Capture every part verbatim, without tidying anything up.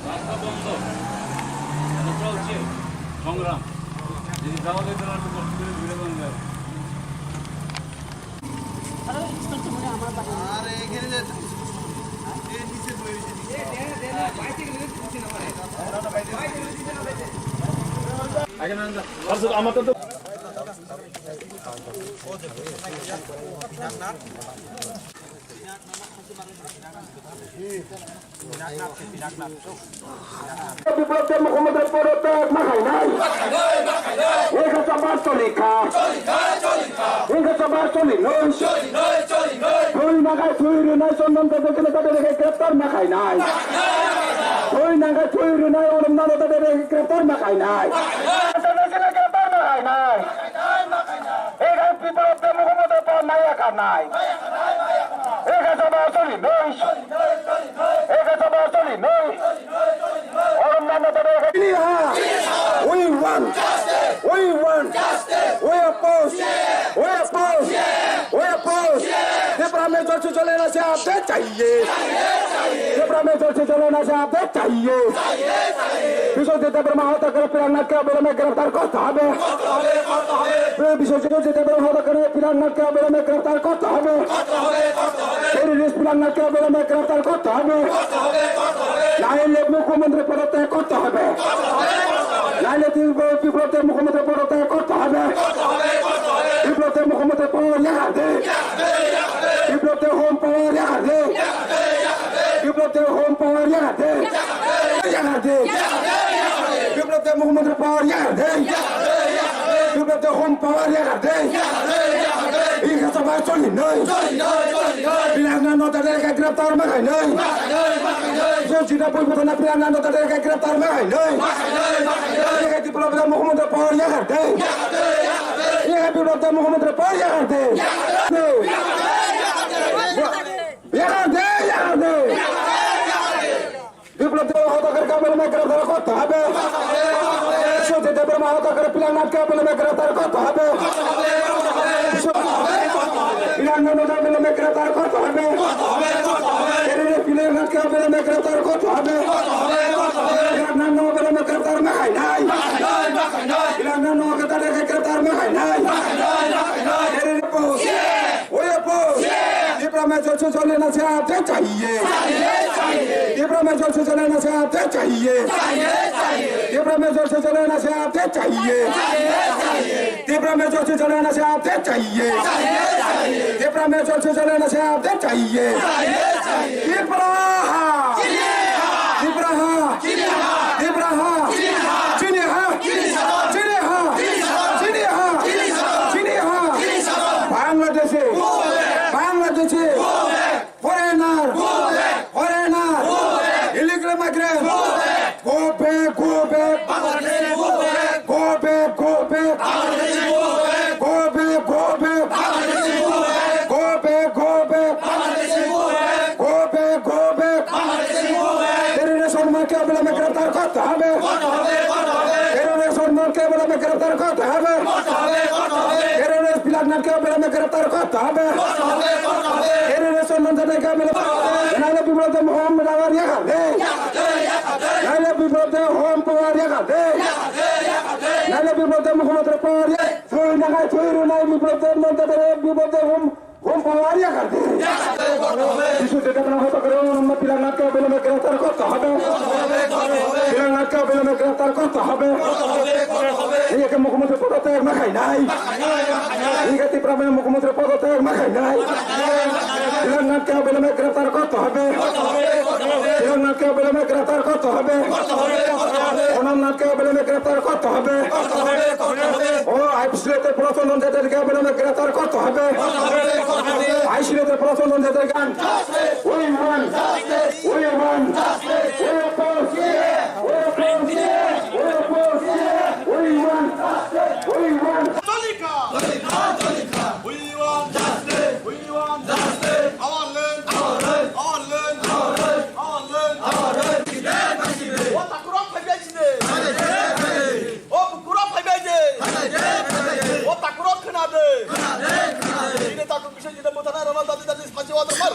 রাস্তা বন্ধ। এটা চলছে সংগ্রাম। যদি যাওয়া যায়, তাহলে একটু কষ্ট করে ঘুরে যাওয়া যায়। আগে না, না। আমার তো বিপ্লবী মুখ্যমন্ত্রী পদত্যাগ মাখাই নাই। Hingsasa bar choli kha. Hingsasa bar choli noi. Thwi nagai thwi rwnai Chondon Chakma tadere khe greptar makhai nai. Thwi nagai thwi rwnai Olom Nano tadere khe greptar makhai nai. International greptar makhai nai. Hingsasa biplop de mukhomotri por nai yakar nai. Hingsasa bar choli noi. Hingsasa bar choli noi. Olom Nano tadere khe. We want. We want. We oppose. We oppose. We oppose. Tipra Mocha Sojolena se update chahiye. Tipra Mocha Sojolena se update chahiye. Biswajit Debbarma হত্যাকারী প্রিয়াঙ্গনাথকে অবিলম্বে গ্রেফতার করতে হবে। বিশ্বজিৎ দেববর্মা হত্যাকারী প্রিয়াঙ্গনাথকে অবিলম্বে গ্রেফতার করতে হবে। টেররিস্ট প্রিয়াঙ্গনাথকে অবিলম্বে গ্রেফতার করতে হবে। নাইলে মুখ্যমন্ত্রী পদত্যাগ করতে হবে। নাইলে বিপ্লব দেব মুখ্যমন্ত্রী পদত্যাগ করতে হবে। বিপ্লব দেব মুখ্যমন্ত্রী পদত্যাগ করতে হবে। বিপ্লব দেব হোম পাওয়ার ইয়ার দে। বিপ্লব দেব হোম পাওয়ার ইয়ার দে। ইয়ার দে। বিপ্লব দেব মুখ্যমন্ত্রী পাওয়ার ইয়ার দে। বিপ্লব দেব হোম পাওয়ার ইয়ার দে। Hingsasa bar choli noi. Priyanka Nanda tadere khe greptar makhai noi. Sojina Pui Bhutana Priyanka Nanda tadere khe greptar makhai noi. Hingsasa biplop de mukhomantri por yakar de. Hingsasa biplop de mukhomantri por yakar de. Yakar de, yakar de. Biplab দেব হত্যাকারীকে অবিলম্বে গ্রেফতার করতে হবে। সত্যজিৎ দেববর্মা হত্যাকারী প্রিয়াঙ্গনাথকে অবিলম্বে গ্রেফতার করতে হবে। প্রিয়াঙ্গনাথকে অবিলম্বে গ্রেফতার করতে হবে। টেররিস্ট প্রিয়াঙ্গনাথকে অবিলম্বে গ্রেফতার করতে হবে। প্রিয়াঙ্গনাথ অবিলম্বে গ্রেফতার মাখাই নাই। প্রিয়াঙ্গনাথকে গ্রেফতার মাখাই নাই। We oppose. Tipra Mocha Sojolena se update chahiye. Tipra Mocha Sojolena se update chahiye. Tipra Mocha Sojolena se update chahiye. Tipra Mocha Sojolena se update chahiye. Tipra Mocha Sojolena se update chahiye. Tipra ha. Tipra ha. Tipra ha. Chini ha. Chini ha. Chini ha. Chini ha. Bangladeshe. Bangladeshe. Foreigner. Foreigner. Illegal migrant. Go back, go back. Go back, go back. Go back, go back. Go back, go back. Go back, go back. Terrorist Chondonকে অবিলম্বে গ্রেফতার করতে হবে। Terrorist Chondonকে অবিলম্বে গ্রেফতার করতে হবে। Terrorist প্রিয়াঙ্গনাথকে অবিলম্বে গ্রেফতার করতে হবে। Terrorist Chondon Chakmake অবিলম্বে, নাইলে বিপ্লব দেব হোম পাওয়ার ইয়ার দে। নাইলে বিপ্লব দেব হোম পাওয়ার ইয়ার দে। নাইলে বিপ্লব দেব মুখ্যমন্ত্রী পাওয়ার ইয়ার দে। Thwi nagai thwi rwnai Biplab দেব মন্ত্রী বিপ্লব দেব হোম হোম পাওয়ার ইয়ার দে। বিশ্বজিৎ দেববর্মা হত্যাকারী অবিলম্বে প্রিয়াঙ্গনাথকে অবিলম্বে গ্রেফতার করতে হবে। প্রিয়াঙ্গনাথকে অবিলম্বে গ্রেফতার করতে হবে। এই একে মুখ্যমন্ত্রী পদত্যাগ মাখাই নাই। এই একে ত্রিপুরা মুখ্যমন্ত্রী পদত্যাগ মাখাই নাই। প্রিয়াঙ্গনাথকে অবিলম্বে গ্রেফতার করতে হবে। প্রিয়াঙ্গনাথকে অবিলম্বে গ্রেফতার করতে হবে। অমরনাথকে অবিলম্বে গ্রেফতার করতে হবে। ও আইপিসিতে প্রচলন যাদেরকে অবিলম্বে গ্রেফতার করতে হবে। আইসিতে প্রচলন যাদেরকে। We want justice. We want justice. We oppose. We oppose. We oppose. We want justice. We want. Cholika. Cholika. Cholika. We want justice. We want justice. Our land. Our land. Our land. Our land. Our land. Our land. Our land. What a corrupt O bukurok phaibai de. O takurok khna de. Bini takhuk bising jida mutana rana dadi dadi spasi water mar.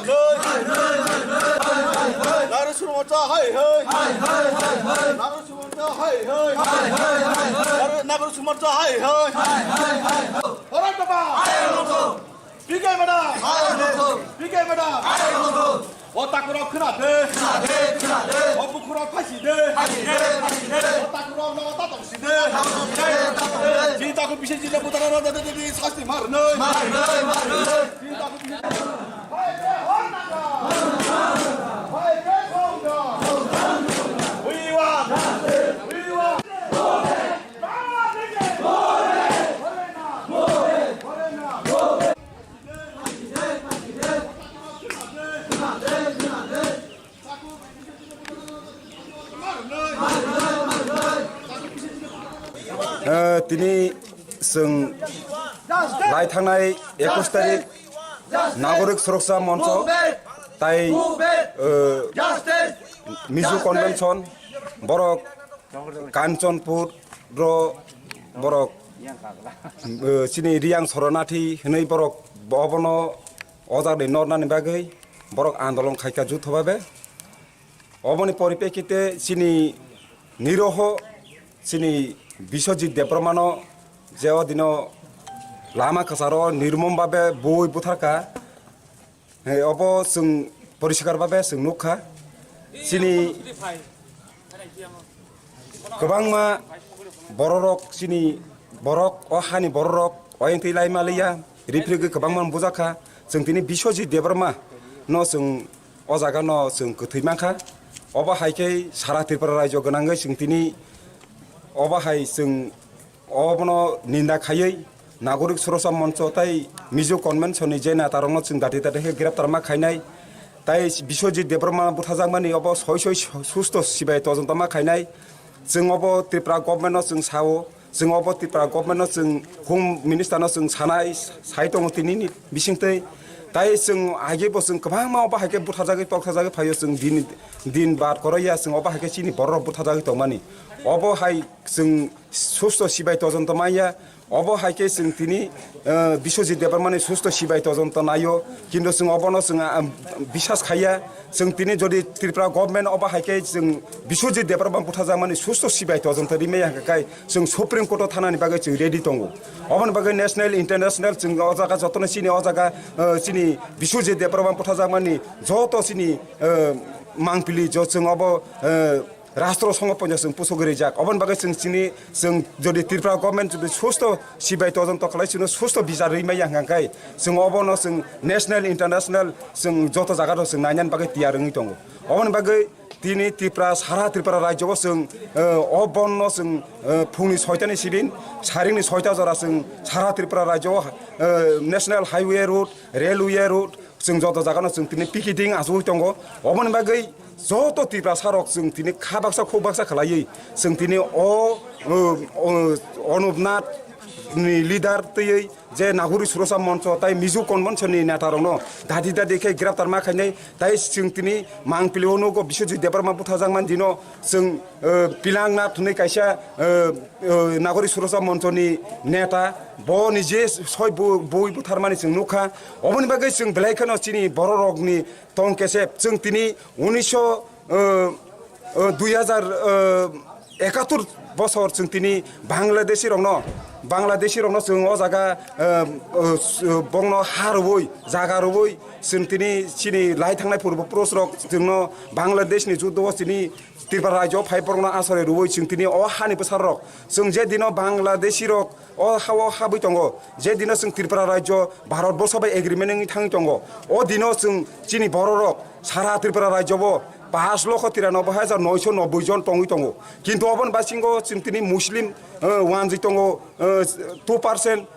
Hai hai. Hai hai hai hai. Nagor Sumar cha hai hai. Hai hai hai hai. Nagor, Nagor Sumar cha hai hai. Hai hai hai hai. Horai baba. Hai hai hai. P K madam. Hai hai hai. P K madam. Hai hai hai. O takurok khna de. Khna de, khna de. O bukhurok phaisi de. Phaisi de, phaisi de. O takurok no ta tongsi de. Tongsi de, tongsi de. Chini takur bisi chini butara no de de de sasti mar noi. Mar noi, mar noi. Chini takur bisi Eh, tini chwng lai thangnai ekush tarik Nagorik Suroksa Moncho tai, eh, Mizo Convention, borok Kanchanpur ro borok, eh, chini Riyang Soronati hwnwi borok obono o jagani nornani bagwi borok andolon khaikha jutho babe. Oboni poripekite chini niroho chini Biswajit Debbarmano je o dino lama kwcharo nirmom babe bui butharkha. He, obo chwng poriskar babe chwng nukha. Chini kwbangma bororok, chini borok, o hani bororok oyang twi lai maliya, riphirigwi kwbangma bujakha. Chwng tini Biswajit Debbarma no chwng o jaga no chwng kwthwi mankha. Obo hai khe sara Tripura rajyo gwnangwi chwng tini obo hai chwng obono ninda khaiwi Nagorik Suroksa Moncho tai Mizo Convention ni je neta rokno chwng dati dati khe greptar ma khainai. Tai Biswajit Debbarma buthajakmani obo soi soi susto sibai todonto ma khainai. Chwng obo Tripura government no chwng sao, chwng obo Tripura government no chwng Home Minister no chwng sanai, sai tongo tini ni bisingtwi. Tai chwng agi bo chwng kwbangma obo hai khe buthajagwi tokthajagwi phaio chwng din, din bar koroya chwng obo hai khe chini borok buthajagwi tongmani. Obo hai chwng susto sibai todonto maya. Obo hai khe chwng tini, eh, Biswajit Debbarmani susto sibai todonto naio, kintu chwng obono chwng, ah, bisas khaiya. Chwng tini jodi Tripura government obo hai khe chwng Biswajit Debbarma buthajakmani susto sibai todonto rimaya hwnkha khe chwng Supreme Court o thanani bagwi chwng ready tongo. Oboni bagwi national, international chwng o jaga jotono chini o jaga, eh, chini Biswajit Debbarma buthajakmani joto chini, eh, mangpili jo chwng obo, eh, Rastro songo pono chwng pusugwi rijak. Oboni bagwi chwng chini, chwng jodi Tripura government jodi susto sibai todonto khlai chwngno susto bichar rwi maya hwnkha khe chwng obono chwng national, international chwng joto jaga rok chwng nainani bagwi tiyar wngwi tongo. Oboni bagwi tini Tripura, sara Tripura rajyo o chwng, eh, o bon no chwng, eh, phungni soita ni sibin, saringni soita jora chwng sara Tripura rajyo o, eh, national highway road, railway road, chwng joto jaga no chwng tini picketing achugwi tongo. Oboni bagwi joto Tiprasa rok chwng tini kha baksa khuk baksa khlaiwi chwng tini o, o, o, Anup Nath ni leader twiwi je Nagorik Suroksa Moncho tai Mizo Convention ni neta rokno dadi dadi khe greptar ma khainai. Tai chwng tini mangpili o nugo Biswajit Debbarma buthajakmani dino chwng, eh, Pilang Nath hwnwi kaisa, eh, eh, Nagorik Suroksa Moncho ni neta, bo ni je soi bu-, bui butharmani chwng nukha. Oboni bagwi chwng belai kheno chini bororokni tong kesep. Chwng tini unisho, eh, eh, dui hazar, eh, ekatur bosor chwng tini Bangladeshi rokno, Bangladeshi rokno chwng o jaga, eh, eh, s-, eh, bongno ha rwui, jaga rwui, chwng tini chini lai thangnai purbo purush rok chwngno Bangladesh ni juddo o chini Tripura rajyo phai borokno asari rwui chwng tini o hani bwsarok. Chwng je dino Bangladeshi rok o ha-o habwi tongo, je dino chwng Tripura rajyo Bharat borsho bai agreement wngwi thangwi tongo. O dino chwng chini bororok sara Tripura rajyo o pash lokho tiranoboi hajar noisho nobboi jon tongwi tongo. Kintu oboni basingo chwng tini Muslim, eh, wanjwi tongo, eh, two percent.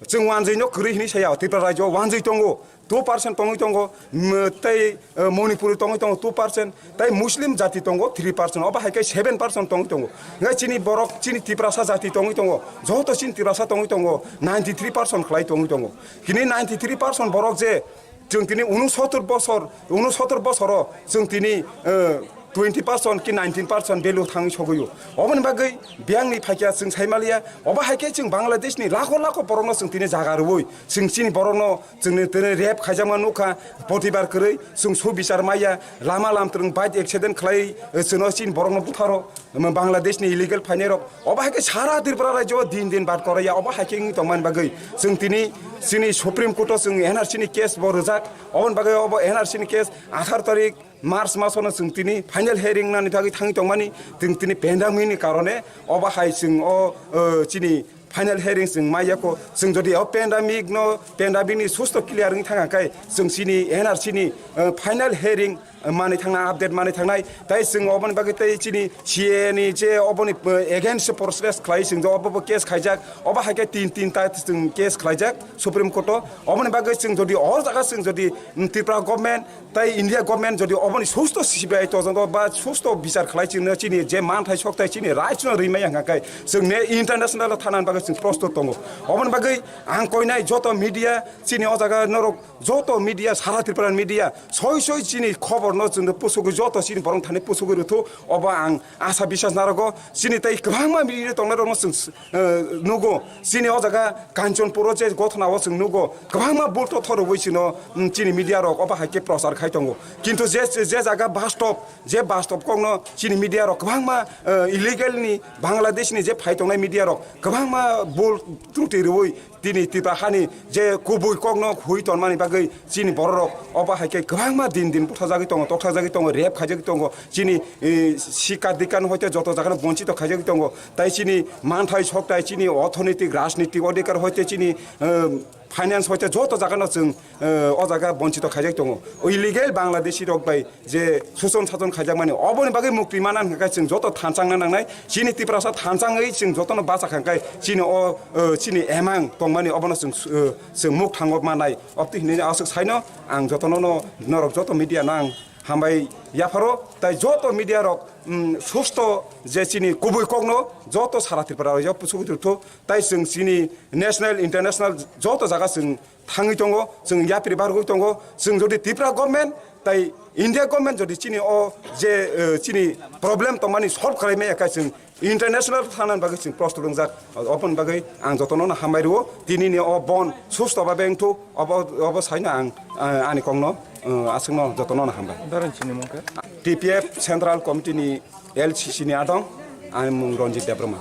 Chwng wanjwi no kwrwi hinwi saya, Tripura rajyo o wanjwi tongo. Two percent tongwi tongo, mm, tei, eh, Manipuri tongwi tongo two percent, tei Muslim jati tongo three percent, obo hai khe seven percent tongwi tongo. Hingke chini borok, chini Tiprasa jati tongwi tongo, joto chini Tiprasa tongwi tongo, ninety three percent khlai tongwi tongo. Kini ninety three percent borok je chwng tini unosotor bosor, unosotor bosoro chwng tini, eh, twenty percent ki nineteen percent value thangwi sogwi o. Oboni bagwi biyangni phaikya chwng saimaliya, obo hai khe chwng Bangladeshni lakho lakho borokno chwng tini jaga rwui, chwng chini borokno chwngni tini rape khaijakma nukha, potibar kwrwi chwng subichar maya, lama lamtwrwng bike accident khlai, eh, chwngno chini borokno butharo, um, Bangladeshni illegal phainairok. Obo hai khe sara Tripura rajyo din din bad koraya, obo hai khe wngwi tongmani bagwi chwng tini chini Supreme Court-o chwng N R C ni case bo rwjak, oboni bagwi obo N R C ni case atharo tarik March masono chwng tini final hearing nani bagwi thangwi tongmani, chwng tini pandemic ni karone obo hai chwng o, o, chini final hearing chwng maya kho. Chwng jodi o pandemic no, pandemic ni susto clear wngwi thang khe chwng chini N R C ni, o, final hearing, o, mani thangnai, update mani thangnai. Tai chwng oboni bagwi tai chini C A A ni je oboni, o, against protest khlai chwng je obo bo case khaijak, obo hai khe tin tin ta chwng case khlaijak Supreme Court o. Oboni bagwi chwng jodi o jaga chwng jodi, mm, Tripura government tai India government jodi oboni susto C B I todonto ba susto bichar khlai chini, chini je manthai sokthai chini rights no rimai hwnka khe chwng ne international thana bagwi chwng prostut tongo. Oboni bagwi ang koinai joto media chini o jaga norok joto media sara Tripura media soi soi chini khobor no chwng pusugwi joto chini borok thani pusugwi rwthu obo ang asa bisas narogo chini tai kwbangma media tongnai rokno chwng eh, nugo. Chini o jaga Kanchanpur o je gothona o chwng nugo, kwbangma bulto thorogwi chino, mm, chini media rok obo hai khe prochar khai tongo. Kintu je, je jaga bastop, je bastop kokno chini media rok kwbangma, eh, illegal ni Bangladesh ni je phai tongnai media rok kwbangma bul truti rwui tini Tripura hani je kubui kokno hui tonmani bagwi chini bororok obo hai khe kwbangma din din buthajagwi tongo, tokthajagwi tongo, rape khaijagwi tongo. Chini, eh, sikar dikar hoite joto jagano bonchito khaijagwi tongo. Tai chini manthai sokthai, chini orthonoitik, rajnitik odhikar hoite chini, eh, finance hoite joto jagano chwng, eh, o jaga bonchito khaijak tongo. O illegal Bangladeshi rok bai je suson sason khaijakmani, oboni bagwi mukti mana hwnkha khe chwng joto thanchangna nangnai. Chini Tiprasa thanchangwi chwng jotono bacha kha khe chini o, eh, chini emang tongmani obono chwng, eh, chwng muk thango manai. Obtwi hinwi aswk saino ang jotono no norok joto media no ang hambai yapharo, tai joto media rok, mm, susto je chini kubui kokno joto sara Tripura rok pusugwi tongthu, tai chwng chini national, international joto jaga chwng thangwi tongo, chwng yapri bargwi tongo, chwng jodi Tripura government tai India government jodi chini o je, eh, chini problem tongmani solve khlai maya khe chwng international thana bagwi chwng prostut wngjak. Oboni bagwi ang jotono no hambai rwo, tini ni o bon susto ba bengthu, obo, obo saino ang, eh, ani kokno, eh, aswkno jotono no hambai. Darang chini mungkha? T P F Central Committee ni L C C ni adong, ani mung Ranjit Debbarma.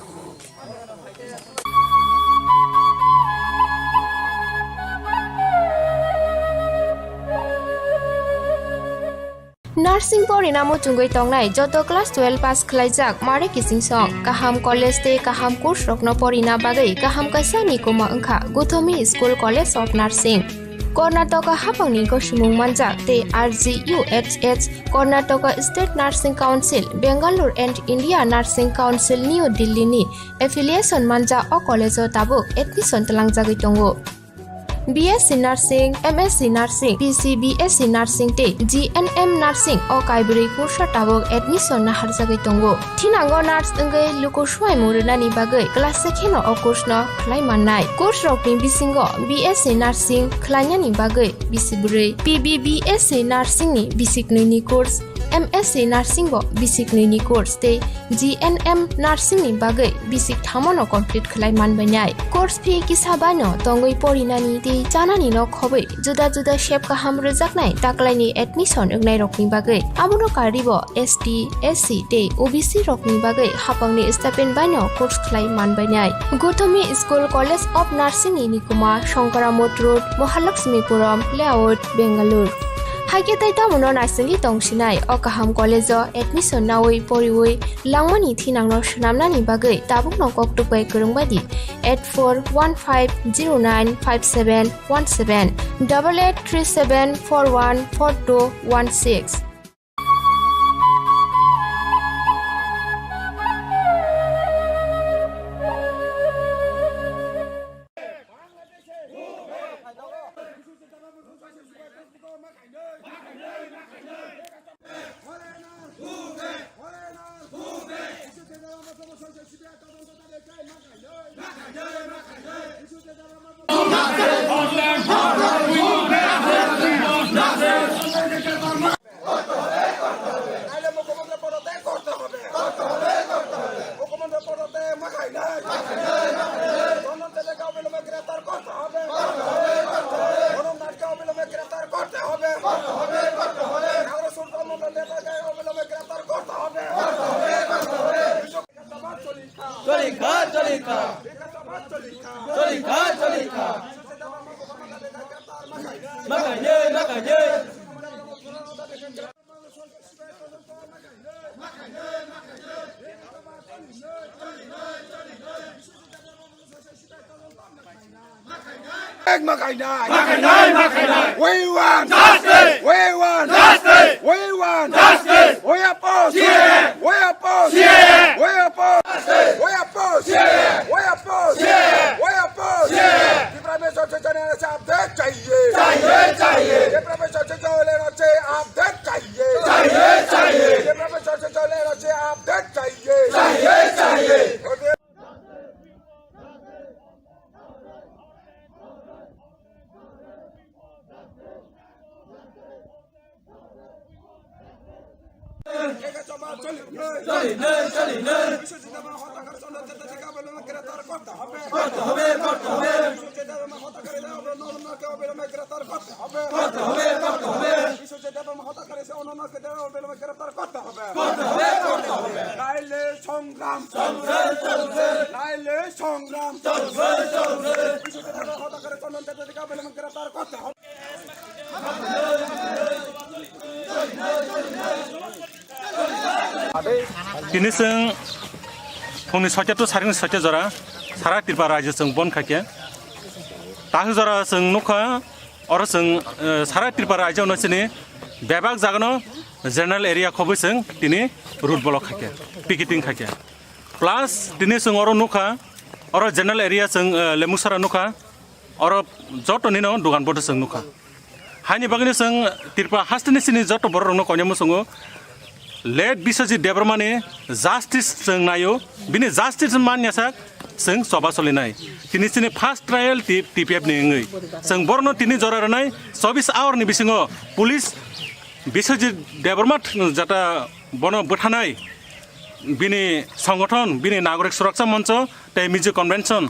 Nursing porina muchungwi tongnai joto class twelve pass khlaijak mare kiching song, kaham college tei kaham course rokno porina bagwi kaham kaisa ni kuma wngkha Guthomi School College of Nursing. Karnataka haphangni gosimung manjak tei R G U H H, Karnataka State Nursing Council, Bangalore and India Nursing Council New Delhi ni affiliation manjak o college o tabuk admission twlangjagwi tongo. B S C Nursing, M S C Nursing, P C B S C Nursing tei G N M Nursing o kaibrwi kursa tabuk admission naharjagwi tongo. Thinango nurse wngwi luku swimung rwnani bagwi class se kheno o course no khlai mannai. Course rokni bisingo B S C Nursing khlainani bagwi bisi bwrwi, P B B S C Nursing ni bisi knwi ni course, M S C Nursing bo bisi knwi ni course tei G N M Nursing ni bagwi bisi thamo no complete khlai manbainai. Course fee kisa baino tongwi porinani tei chanani no khobwi juda juda sep kaham rwjaknai taklaini admission wngnairokni bagwi. Abono karwibo S T, S C tei O B C rokni bagwi haphangni stipend baino course khlai manbainai. Guthomi School College of Nursing ni nikuma Shankaramot Road, Mahalakshmipuram Layout, Bangalore. Haikhe tei tamono naisingwi tongsinai o kaham college o admission naui poriui langmani thinangno swnamnani bagwi tabukno koktuk bai kwrwngbaidi eight four one five zero nine five seven one seven, double eight three seven four one four two one six. Choli kha, choli kha. Makai nei, makai nei. Makai nai. Makai nai, makai nai. We want justice. We want justice. We want justice. We oppose. C A A. We oppose. C A A. We oppose. C A A. We oppose. C A A. We oppose. C A A. We oppose. C A A. Tipra Methoi Songgothon se update chahiye. Chahiye, chahiye. Tipra Methoi Songgothon se update chahiye. Chahiye, chahiye. Tipra Methoi Songgothon se update chahiye. Chahiye, chahiye. নাইলে সংগ্রাম চলবে, চলবে। নাইলে সংগ্রাম চলবে, চলবে। বিশ্বজিৎ দেববর্মাকে হত্যা করে চন্দন চ্যাটার্জিকে অবিলম্বে গ্রেফতার করতে হবে। Tini chwng phungni soita to saringni soita jora sara Tripura rajyo chwng bon khaikhe. Takhuk jora chwng nukha, oro chwng, eh, sara Tripura rajyo no chini bebak jagano general area khobwi chwng tini road block khaikhe, picketing khaikhe. Plus tini chwng oro nukha, oro general area chwng, eh, Lemuksara nukha, oro joto nino dugan boto chwng nukha. Haini bagwino chwng Tripura hasteni sini joto borok rokno koinai muchungo, late Biswajit Debbarmani justice chwng naio, bini justice manya sak chwng choba solinai. Tini chini first trial T-, T P F ni wngwi. Chwng borokno tini jora rwnai chobbish hour ni bisingo police Biswajit Debbarma jata bono bwthanai, bini songothon, bini Nagorik Suraksa Moncho tei Mizo Convention,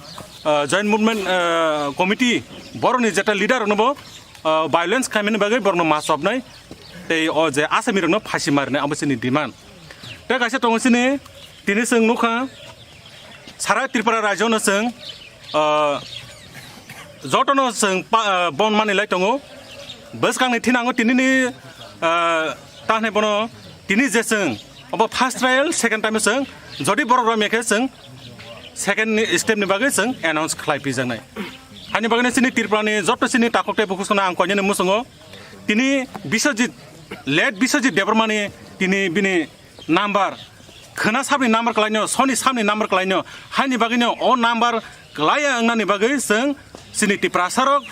ah, Joint Movement, ah, Committee, borokni jeta leader rokno bo, ah, violence khaimani bagwi borokno ma chobnai tei o je asami rokno phasi marinai, abo chini demand. Tei kaisa tongo chini, tini chwng nukha, sara Tripura rajyo no chwng, ah, jotono chwng pa-, ah, bon manwi lai tongo. Bwskangni thinango tinini, ah, tahnai bono tini je chwng obo first trial, second time chwng jodi borok romya khe chwng second ni step ni bagwi chwng announce khlai pijaknai. Hani bagwino chini Tripura ni joto chini takhuk tei bukhuk songno ang koinani muchungo tini Biswajit, late Biswajit Debbarmani tini bini number, khwna sabni number kwlaino, soni sabni number kwlaino, haini bagwino o number kwlaiya wngnani bagwi chwng chini Tiprasarok,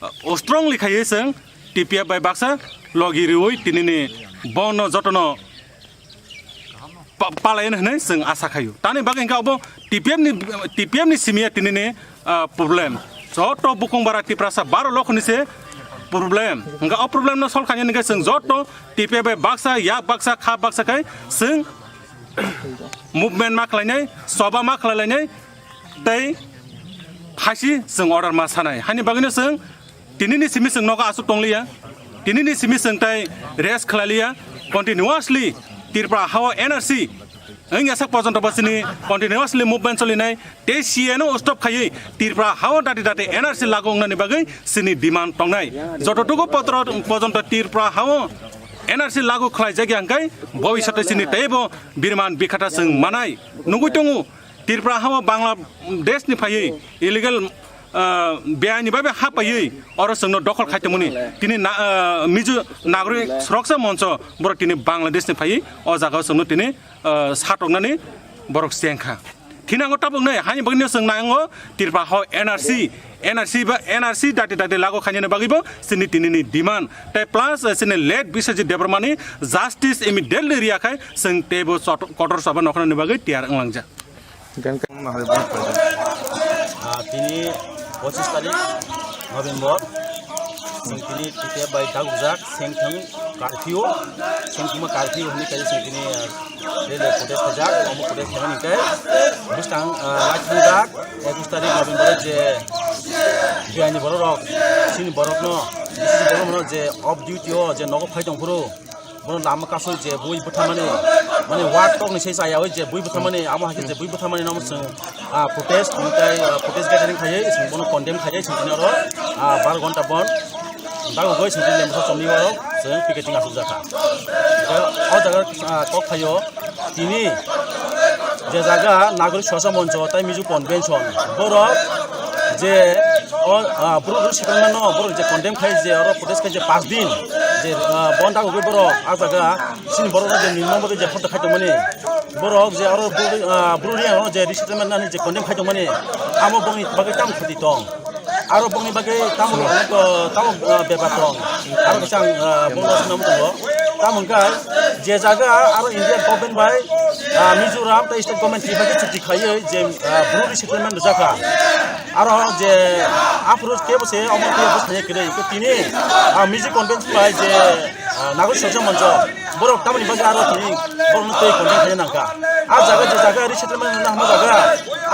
uh, strongly khaiwi chwng T P F bai baksa logi riwi tinini bono jotono pa-, palaino hinwi chwng asa khaio. Tani bagwi hwnkhe obo T P F ni, T P F ni simiya tinini ah, problem. Joto bukung bara Tiprasa baro lokho ni se problem. Hwnkhe o problem no solve khaina hwnkhe chwng joto T P F bai baksa, yak baksa, kha baksa khai chwng movement ma khlainai, soba ma khlailainai tei phaisi chwng order ma sanai. Hani bagwino chwng tinini simi chwng nogo aswk tongliya, tinini simi chwng tai rest khlailiya, continuously Tripura hao N R C wngya sak porjonto bo chini continuously movement cholinai, tei C A no stop khaiwi Tripura hao dati dati N R C lagu wngnani bagwi chini demand tongnai. Jototuku potro-, porjonto Tripura hao N R C lagu khlaijakya hwnkhe bobisyoto chini teibo birman bikhata chwng manai. Nugwi tongo Tripura hao Bangladesh ni phaiwi illegal, ah, beaini bai bai ha paiwi oro chwngno dokhol khai tongmani. Tini na-, ah, Mizo Nagorik Suraksa Moncho borok tini Bangladesh ni phaiwi o jaga o chwngno tini ah, satoknani borok chengkha. Thinango tabuknai, haini bagwino chwng nango Tripura hao N R C, N R C ba, N R C dati dati lagu khainani bagwibo chini tinini demand. Tei plus, eh, chini late Biswajit Debbarmani justice immediately riyakhai chwng teibo chot-, kotor choba nokhnani bagwi tiyar wnglangjak. Ah, tini pochis tarik November, chwng tini T P F bai dagjak, sengthang curfew, sengthangma curfew hwnwi kaisa chwng tini, ah, rally protest khaijak, omo protest khaimani hwnkhe bwskang, ah, raithang jak, ekush tarik November je biaini borok rok, chini borok no, chini borok no je off duty o je nogo phai tong phuru, Bono lama kasui je bui bwtharmani, mane wak tokni se chaya oi je bui bwtharmani, amo hai khe je bui bwtharmani no chwng, ah, protest, tei, ah, protest gathering khaiwi chwng bono condemn khaiwi chwng tini oro, ah, bar ghonta bon dagogoi chwng tini lemsa chomni oro chwng picketing asukjakha. Tei o jaga, ah, kok phaio tini je jaga Nagorik Swacha Moncho tei Mizo Convention borok je o, ah, borok rw sikangmano borok je condemn khai je oro protest khai je paanch din je, ah, bon dagogoi borok a jaga chini borok je nirmom bagwi je hotta khai tongmani borok je oro bru-, ah, bru riyang je resettlement nani je condemn khai tongmani amo bongni bagwi tamo khati tong. Aro bongni bagwi tamo, tamo, ah, bepar tong. Aro bisang, ah, bongno swnam tongo. Tamo hwnkhe je jaga aro Indian government bai, ah, Mizoram tei state government twi bai chuti khaiwi je, ah, bru resettlement rwjakha. Aro je aphuru kebo se omo khe bo thangya kwrwi. Tini, ah, Mizo Convention bai je, ah, Nagorik Swacha Moncho borok tamoni bagwi aro tini borokno tei condemn khaina nangkha. A jaga je jaga resettlement wngna hwnma jaga,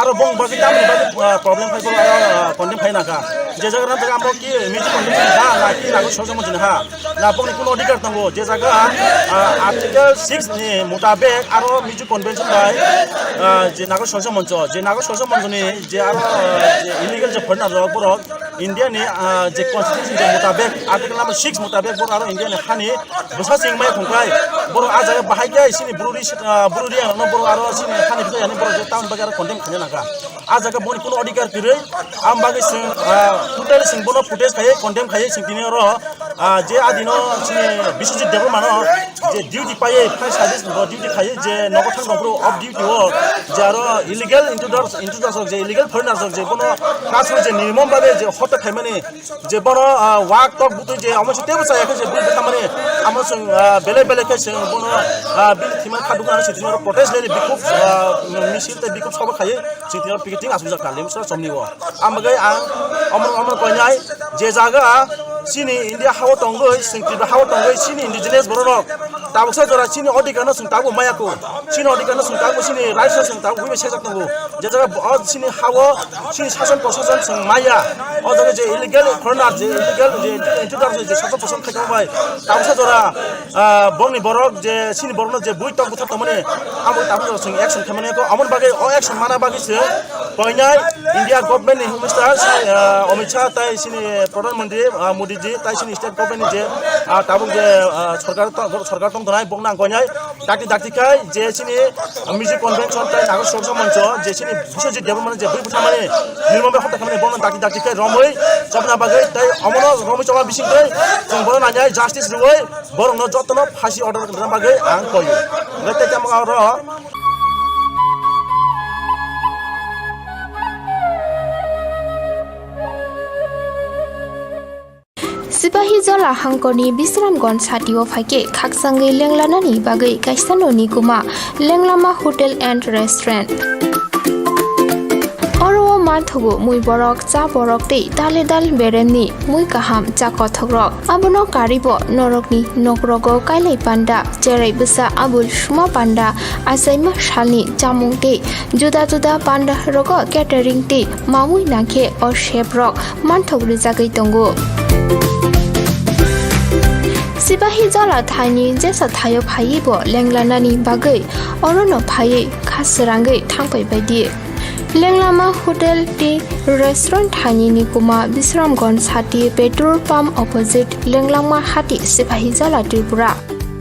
aro bong bagwi tamoni bagwi, ah, problem phai borok aro, ah, condemn khaina nangkha. Je jaga rang jaga amo ki Mizo Convention ha, na ki Nagorik Swacha Moncho ni ha, na bongni kuno adhikar tongo. Je jaga, ah, Article six ni mutabek aro Mizo Convention bai, ah, je Nagorik Swacha Moncho, je Nagorik Swacha Moncho ni je aro, ah, je illegal je foreigner rok borok India ni, ah, je constitution je mutabek, Article number six mutabek borok aro India ni hani bwsa sing mai khungkai, borok a jaga bahai khe sini bru ri, ah, bru riyang no borok aro sini hani bwsa yani borok je town bagwi aro condemn khaina nangkha. A jaga boni kuno adhikar kwrwi, am bagwi chwng, ah, totally chwng bono protest khaiwi condemn khaiwi chwng tini oro, ah, je adino chini Biswajit Debbarma no je duty paiwi fire service bo duty khaiwi je nogo thang nokro off duty o je aro illegal intruders, intruders rok je illegal foreigners rok je bono kasu je nirmom babe je hotta khaimani je bono, ah, wak tok butwi je omo se tebo chaya khe je bui bwtharmani amo chwng, ah, belai belai khe chwng bono, ah, bini thwimani kha dukha se tini oro protest rally bikhub, ah, misil tei bikhub sobo khaiwi chwng tini oro picketing asukjak kha lemsa chomni o. Ang bagwi ang omo omo koinai je jaga chini India hao tongwi chwng Tripura hao tongwi chini indigenous borok rok tabuksa jora chini odhikar no chwng tabuk maya kho, chini odhikar no chwng tabuk chini rights no chwng tabuk wi bai sejak tongo. Je jaga o chini hao chini sason prosason chwng maya, o jaga je illegal foreigner je illegal je intruder je sason prosason khaitong bai tabuksa jora, ah, bongni borok je chini borokno je bui tok bwthar tongmani abo tabuksa jora chwng action khaimani kho. Amoni bagwi o action mana bagwi se koinai India government ni Home Minister, ah, Amit Shah tai chini Pradhan Mantri, ah, Modi ji tai chini state government ni je, ah, tabuk je, ah, sorkar to-, sorkar tong tonai bokno ang koinai dakti dakti khai je chini Mizo Convention tei Nagorik Swacha Moncho je chini Biswajit Debbarma je bui bwtharmani nirmom bai hotta khamani bono dakti dakti khai romwi chopna bagwi tei omono romwi chopna bising twi chwng bono nainai justice rwwi borokno jotono phasi order rwna bagwi ang koi. Hwnkhe tei tamo oro Sipahijola hangkorni Bisramganj satio phaikhe khakchangwi lenglanani bagwi kaisa noni kwma Lenglama Hotel and Restaurant. Oro o manthogo mui borok, cha borok tei dale dal beremni mui kaham cha kothokrok. Abono karibo norokni nokrogo kailai panda, cherai bwsa abul suma panda, achaima salni chamung tei juda juda panda rogo catering tei mamui nangkhe o chef rok manthok rijagwi tongo. Sipahijola thaini jesa thaio phaiwi bo lenglanani bagwi orono phaiwi kha srangwi thangpai baidi. Lenglama Hotel tei Restaurant thaini ni kwma Bisramganj sati petrol pump opposite Lenglama hati Sipahijola Tripura.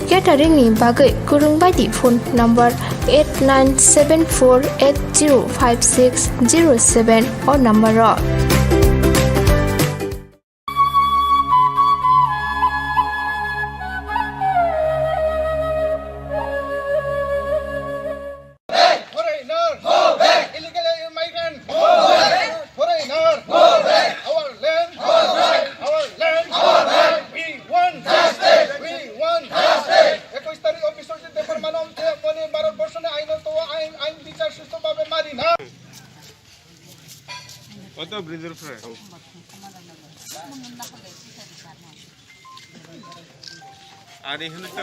Catering ni bagwi kwrwng baidi phone number eight nine seven four eight zero five six zero seven o number o. Foreigner! Go back! Illegal migrant! Go back! Foreigner! Go back! Our land! Go back! Our land! Go back! We want justice! We want justice! একুশ তারিখ অফিসর যে পেপার মানব যে মনে ভারতবর্ষ নিয়ে আইন তো আইন আইন বিচার সুস্থভাবে মারি না। কত ব্রিজের উপরে? আর এখানে তো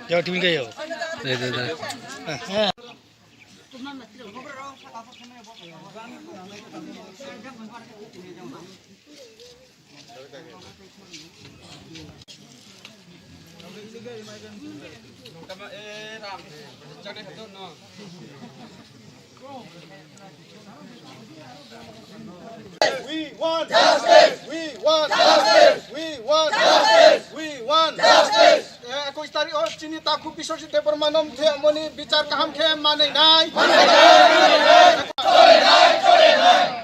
Yo, team kayo? Dai, dai, dai. We want justice! We want justice! We want justice! We want justice! Eh, ekush tarik o chini takhu Biswajit Debbarma no mthe amoni bichar kaham khe manwi nai.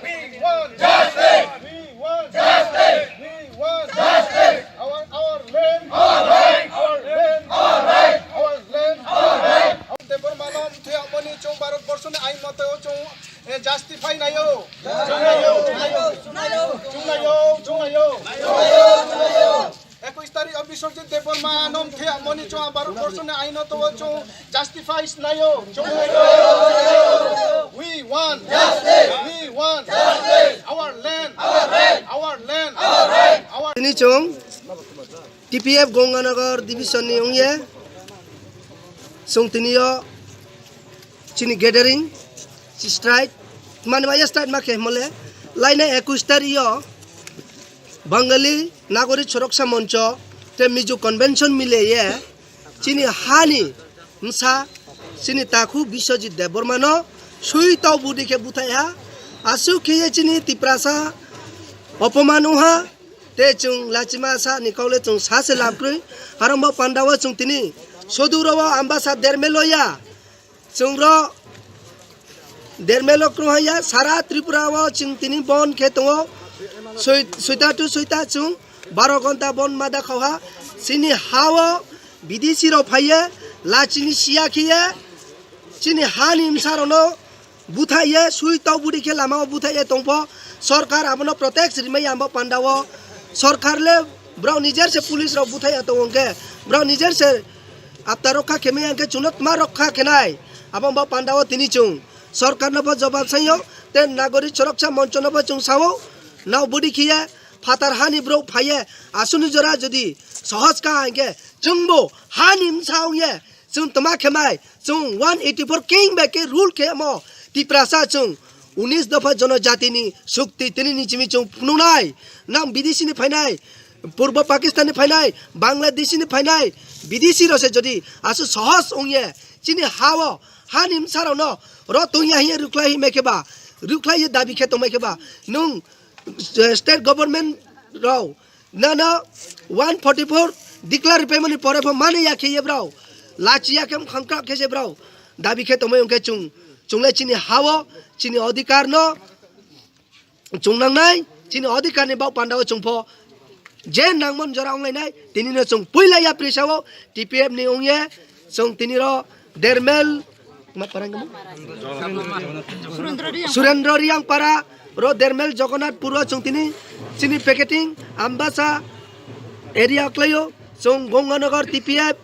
We want justice! We want justice! We want justice! Our, our land! Our right! Our land! Our right! Our land! Our right! Debbarma no mthe amoni chwng Bharat Borso ni ain mote o chwng, eh, justify naio. Chwng naio, chwng naio. Chwng naio, chwng naio. Ekush tarik o Biswajit Debbarma no mthe amoni chwng Bharat Borso ni ain mote o chwng justify naio. Chwng naio. We want justice. We want justice. Our land. Our land. Our land. Our land. Our Tini chwng T P F Ganganagar division ni wngye chwng tini o chini gathering, chi strike, mani maya strike ma khe mole, laina ekush tarik o Bangali Nagorik Suraksa Moncho te Mizo Convention mile ye chini hani msa chini takhu Biswajit Debbarma no sui tau budi khe buthai ha, aswk khe ye chini Tiprasa opoman wng ha. Te chwng lachima sa ni kaule chwng sa se lab kwrwi. Harong bo panda o chwng tini sodu ro o Ambasa dermel o ya. Chwng ro dermel o kwrwng ya. Sara Tripura o chwng tini bon khe tongo. Soi-, soita to soita chwng baro gonta bon ma da khau ha. Chini ha o bidesi rok phai ye, lachini siya khe ye, chini ha ni msa rok no buthai ye, sui tau budi khe lama o buthai ye tongpho. Sorkar abono protect rimai ya bo panda o. Sorkar le borok nijer se police rok buthai ya tongo hwnkhe, borok nijer se apta rokha khe maya hwnkhe chwngno tma rokha khenai. Abo bo panda o tini chwng sorkar no bo jobab saio, te Nagorik Suraksa Moncho no bo chwng sao, nao budi khe ye phatar hani borok phai ye, aswkni jora jodi sohoj kha hwnkhe chwngbo hani msa wng ye, chwng tma khemai, chwng one eighty four king bai khe rule khe mo Tiprasa chwng unis dopha jonojati ni sukti tini ni simi chwng phunuknai, nang bidesi ni phainai, Purbo Pakistan ni phainai, Bangladesh ni phainai, bidesi rok se jodi aswk sohoj wng ye, chini ha o, ha ni msa rok no ro tong ya hiye rukhlai hi mai khe ba, rukhlai ye dabi khe tong mai khe ba, nung, eh, state government rok, Nono one forty four declare paimani pore pho mani ya khe ye brao. Lachi ya khe mkhang krak khe se brao. Dabi khe tongmai hwnkhe chwng, chwng le chini ha o, chini odhikar no chwng nangnai, chini odhikar ni bak panda o chwng pho je nangmani jora wng lainai, tini no chwng puila yapri sa o, T P F ni wng ye, chwng tini ro dermel, ma parang kamo? Surendra Riang. Surendra Riang para ro dermel Jagannath puro chwng tini chini packeting Ambasa area kwlaio, chwng Ganganagar T P F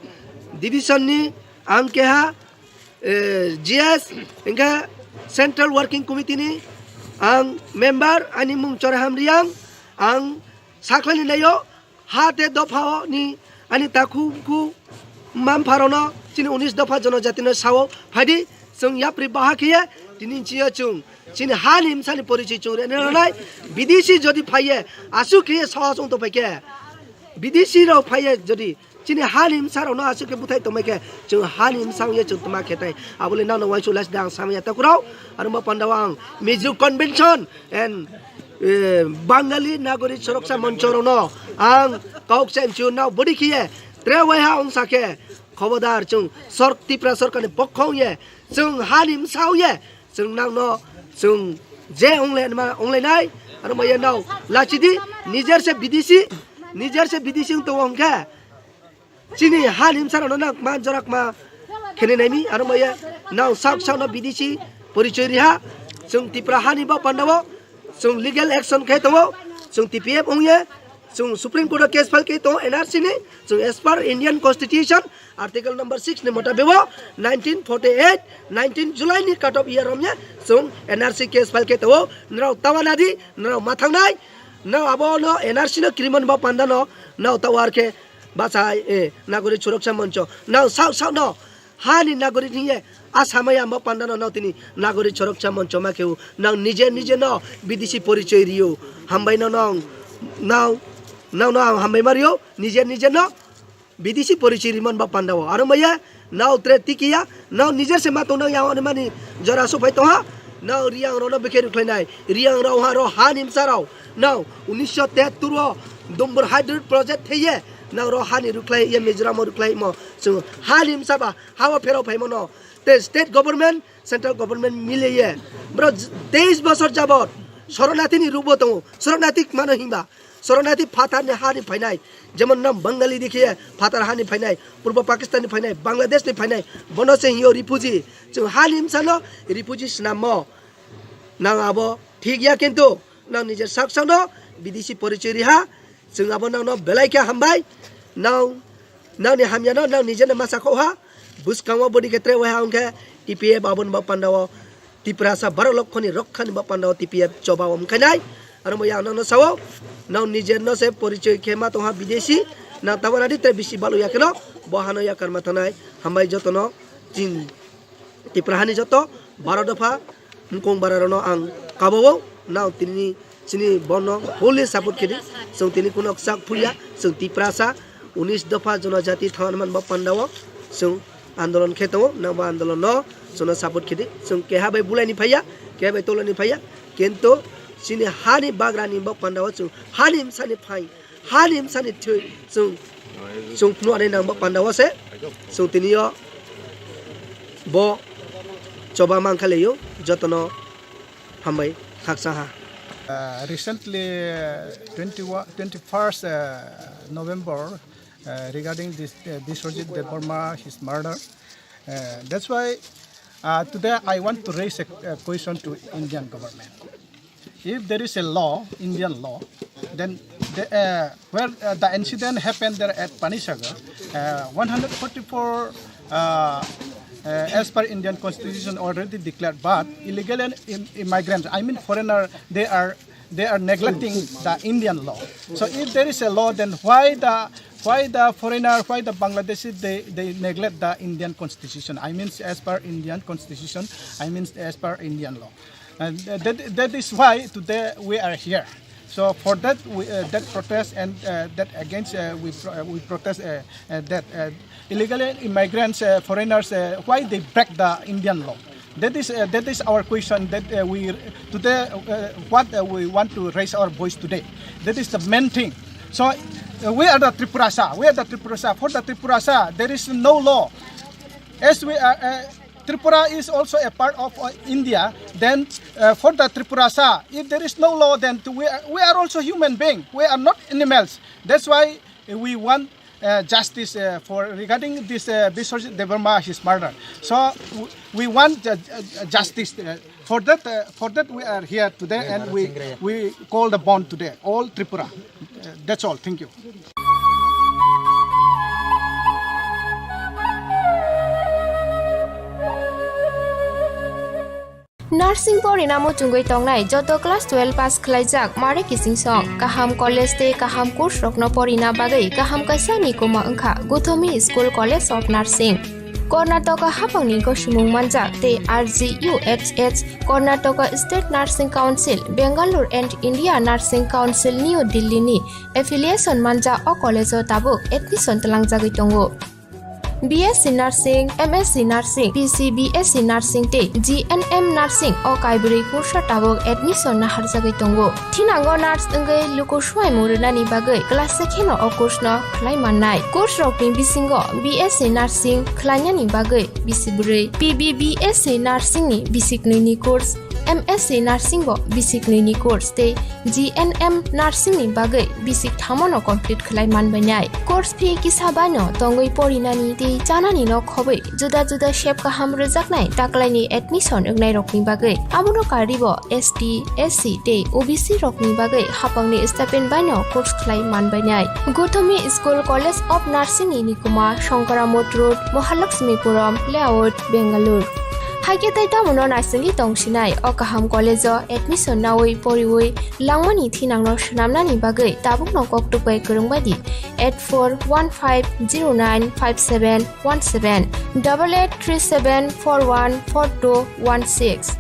division ni ang keha, eh, G S, hwnkhe Central Working Committee ni ang member, ani mung Choraham Riang, ang sakhlai ni naio, ha te dopha o ni ani takhu khu mampha rok no chini unis dopha jonojati no sao phaidi, chwng yapri baha khe ye tini chiyo chwng chini ha ni msa ni porichoi chwng rene rwnai. Bidesi jodi phai ye aswk khe ye sohoj wng tong phai khe, bidesi rok phai ye jodi chini ha ni msa rok no aswk khe buthai tong mai khe chwng ha ni msa wng ye chwng tma khe tai abo le nang no uansuk lai sida ang samaya ta kurao. Aro ma panda o ang Mizo Convention and Eh, Bangali Nagorik Soroksa Moncho rokno ang kok se mchu nao bodi khiye tre waiha ong sakhe khobodar chwng sor Tipra sorkarni pokhong ye chwng hani msao ye chwng nangno chwng je ongle ma ongle nai aro maya nao lachidi nijer se bidesi nijer se bidesi ong tongo hwnkhe chini hani msarano nang ma jorak ma khene naimi aro maya nao sak sakno bidesi porichoi riha chwng Tipra hani bo pandao chwng legal action khai tongo chwng T P F ongye chwng Supreme Court o case file khai tongo N R C ni chwng as per Indian Constitution Article number six ni motabebo nineteen forty-eight nineteen July ni cut off year romye chwng N R C case file khai tongo norok tawanadi norok mathangnai norok abo no N R C no kiriman ba panda no norok tawar khe bachai e Nagorik Suroksha Moncho nang sak sak no hani nagorik hiye a samaya mo pandano no tini nagorik choroksa moncho ma kheu nang nije nije no bidesi porichoi riyo hambai no nang nang nang no ang hambai mario nije nije no bidesi porichoi rimon ba pandao aro maya nao tre tikiya nao nijer se ma tongnang ya oni mani jora supai tongha nao riyang rono bikhe rukhlainai riyang rao ha ro hani msarao nao unisho tehattur o Dumbur hydro project theye nang ro hani rukhlai ye Mizoram o rukhlai mo chwng hani msaba Hao pherao phaimano tei state government, central government mileye. Bro, teis bosor jabot Soronatini rubo tongo. Soronati mano himba. Soronati phatarni hani phainai. Jemon nam Bangali dikhiye phatar hani phainai. Purbo Pakistan ni phainai. Bangladesh ni phainai. Bono se hiyo refugee. Chwng hani msano refugee snammo. Nang abo thik ya kintu. Nang nijer sak sakno bidesi porichoi riha. Chwng abo nangno belai khe hambai. Nang Nangni hamyano nang nijeno ma sakhokha. Bwskango boni khe tre waiha wngkhe T P F aboni bo pandao Tiprasa baro lokhoni rokhani bo pandao T P F choba wngkhainai. Aro bo yang nangno sao. Nang nijeno se porichoi khe ma tongha bidesi. Nang tabana di tre bisi balu yakheno bo hano yakar ma thanai. Hambai jotono chini. Tipra hani joto baro dopha mukong bara rokno ang kabao nao tini chini bono fully support khedi. Chwng tini kuno kchak phuya, chwng Tiprasa unis dopha jonojati thangna man bo pandao chwng andolon khe tongo. Nang bo andolon no chwngno support khedi. Chwng keha bai bulai ni phaiya, keha bai tolani phaiya, kintu chini hani bagrani bo pandao chwng hani msani phai. Hani msani thwi chwng chwng phunu ani nang bo pandao se chwng tini o bo choba man kha leyo jotono hambai khaksa ha. Uh, recently, uh, twenty-one, twenty-first, uh, November, uh, regarding this, uh, Biswajit Debbarma, his murder. Uh, that's why, uh, today I want to raise a, a question to Indian government. If there is a law, Indian law, then the, uh, where, uh, the incident happened there at Panisagar, uh, one hundred forty-four, uh, uh, as per Indian constitution already declared, but illegal im-, immigrants, I mean foreigner, they are, they are neglecting the Indian law. So if there is a law, then why the, why the foreigner, why the Bangladeshi, they, they neglect the Indian constitution? I mean as per Indian constitution, I mean as per Indian law. And that, that is why today we are here. So for that, we, uh, that protest and, uh, that against, uh, we pro-, uh, we protest, uh, uh, that, uh, illegal immigrants, uh, foreigners, uh, why they break the Indian law. That is, uh, that is our question that, uh, we today, uh, what, uh, we want to raise our voice today. That is the main thing. So, uh, we are the Tripurasa. We are the Tripurasa. For the Tripurasa, there is no law. As we are, uh, Tripura is also a part of, uh, India, then, uh, for the Tripurasa, if there is no law, then to, we are, we are also human being. We are not animals. That's why we want, uh, justice, uh, for regarding this, uh, Biswajit Debbarma, his murder. So w-, we want, uh, uh, justice, uh, for that. Uh, for that, we are here today, and we, we call the bond today, all Tripura. Uh, that's all. Thank you. Nursing porina muchungwi tongnai joto class twelve pass khlaijak mare kising song, kaham college tei kaham course rokno porina bagwi kaham kaisa ni kuma wngkha Guthomi School College of Nursing. Karnataka haphangni gosimung manjak tei R G U H H, Karnataka State Nursing Council, Bangalore and India Nursing Council, New Delhi ni affiliation manjak o college o tabuk admission tlangjagwi tongo. B S C Nursing, M S C Nursing, P C B S C Nursing tei G N M Nursing o kaibrwi kursa tabuk admission naharjagwi tongo. Thinango nurse wngwi luku suaimung rwnani bagwi class se kheno o course no khlai mannai. Course rokni bisingo B S C Nursing khlainani bagwi bisi bwrwi, P B B S C Nursing ni bisi knwi ni course, M S C Nursing bo bisi knwi ni course tei G N M Nursing ni bagwi bisi thamo no complete khlai manbainai. Course fee kisa baino tongwi porinani tei chanani no khobwi juda juda sep kaham rwjaknai taklaini admission wngnairokni bagwi. Abono karwibo S T, S C tei O B C rokni bagwi hapangni stipend baino course khlai manbainai. Gothomi School College of Nursing ni nikuma Shankara Mott Road, Mahalakshmipuram Layout, Bangalore. Haikhe tei tamono naisingwi tongsinai o kaham college o admission naui poriui langmani thinangno swnamnani bagwi tabukno koktwk bai kwrwng bai di eight four one five zero nine five seven one seven, double eight three seven four one four two one six.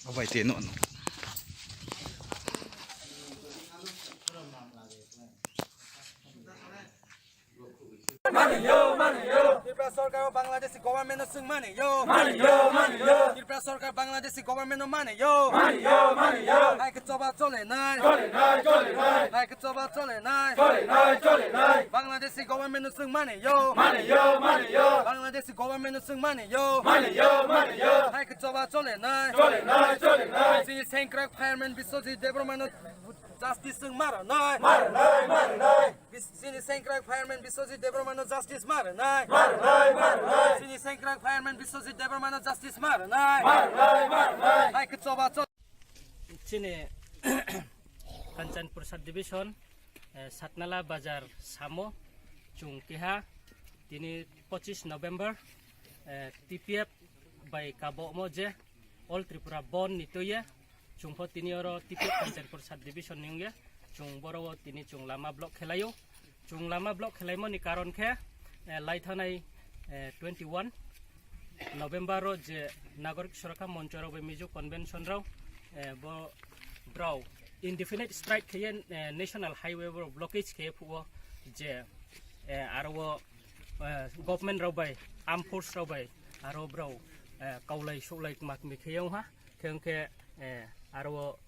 Obai te no no. Mani yo, mani yo. Tripura sarkar o Bangladeshi government no swng mani yo. Mani yo, mani yo. Tripura sarkar Bangladeshi government no mani yo. Mani yo, mani yo. Hai khe choba chole nai. Chole nai, chole nai. Hai khe choba chole nai. Chole nai, chole nai. Bangladeshi government no swng mani yo. Mani yo, mani yo. Bangladeshi government no swng mani yo. Mani yo, mani yo. Hai khe choba chole nai. Chole nai, chole nai. Chini sengkrak fireman Biswajit Debbarma no justice swng maro nai. Maro nai, maro nai. Bis-, chini sengkrak fireman Biswajit Debbarma no justice maro nai. Maro nai, maro nai. Chini sengkrak fireman Biswajit Debbarma no justice maro nai. Maro nai, maro nai. Hai khe choba chole. Chini Kanchanpur subdivision, eh, Satnala Bazar samo chwng keha tini pochis November, eh, T P F bai kabomo je All Tripura Bandh ni twiye chwngpho tini oro T P F Kanchanpur subdivision ni wngye chwng boro o tini chwng lama block khelaio. Chwng lama block khelaimani karon khe, eh, laithanai, eh, twenty one November o je Nagorik Surakha Moncho rok bai Mizo Convention rok, eh, bo brao indefinite strike khaiye, eh, National Highway bo blockage khaiye phuo je, eh, aro o, eh, government rok bai, armed force rok bai aro brao, eh, kaulai suklai makmi khaiye wngha, khe wngkhe, eh, aro o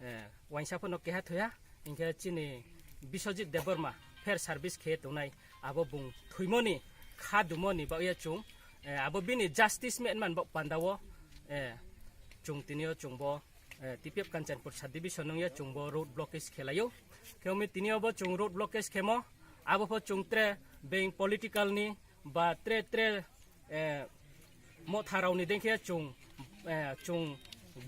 eh, waisa phano keha thoya, hinkhe chini Biswajit Debbarma fair service khe tongnai, abo bung thwimoni kha dumoni bagwi chwng, eh, abo bini justice me man bok pandao, eh, chwng tinio chwngbo, eh, T P F Kanchanpur subdivision nungya chwngbo road blockage khelaio. Khe umi tinio bo chwng road blockage khemo, abo pho chwng tre beng political ni ba tre tre eh, motharokni dengkhe chwng, eh, chwng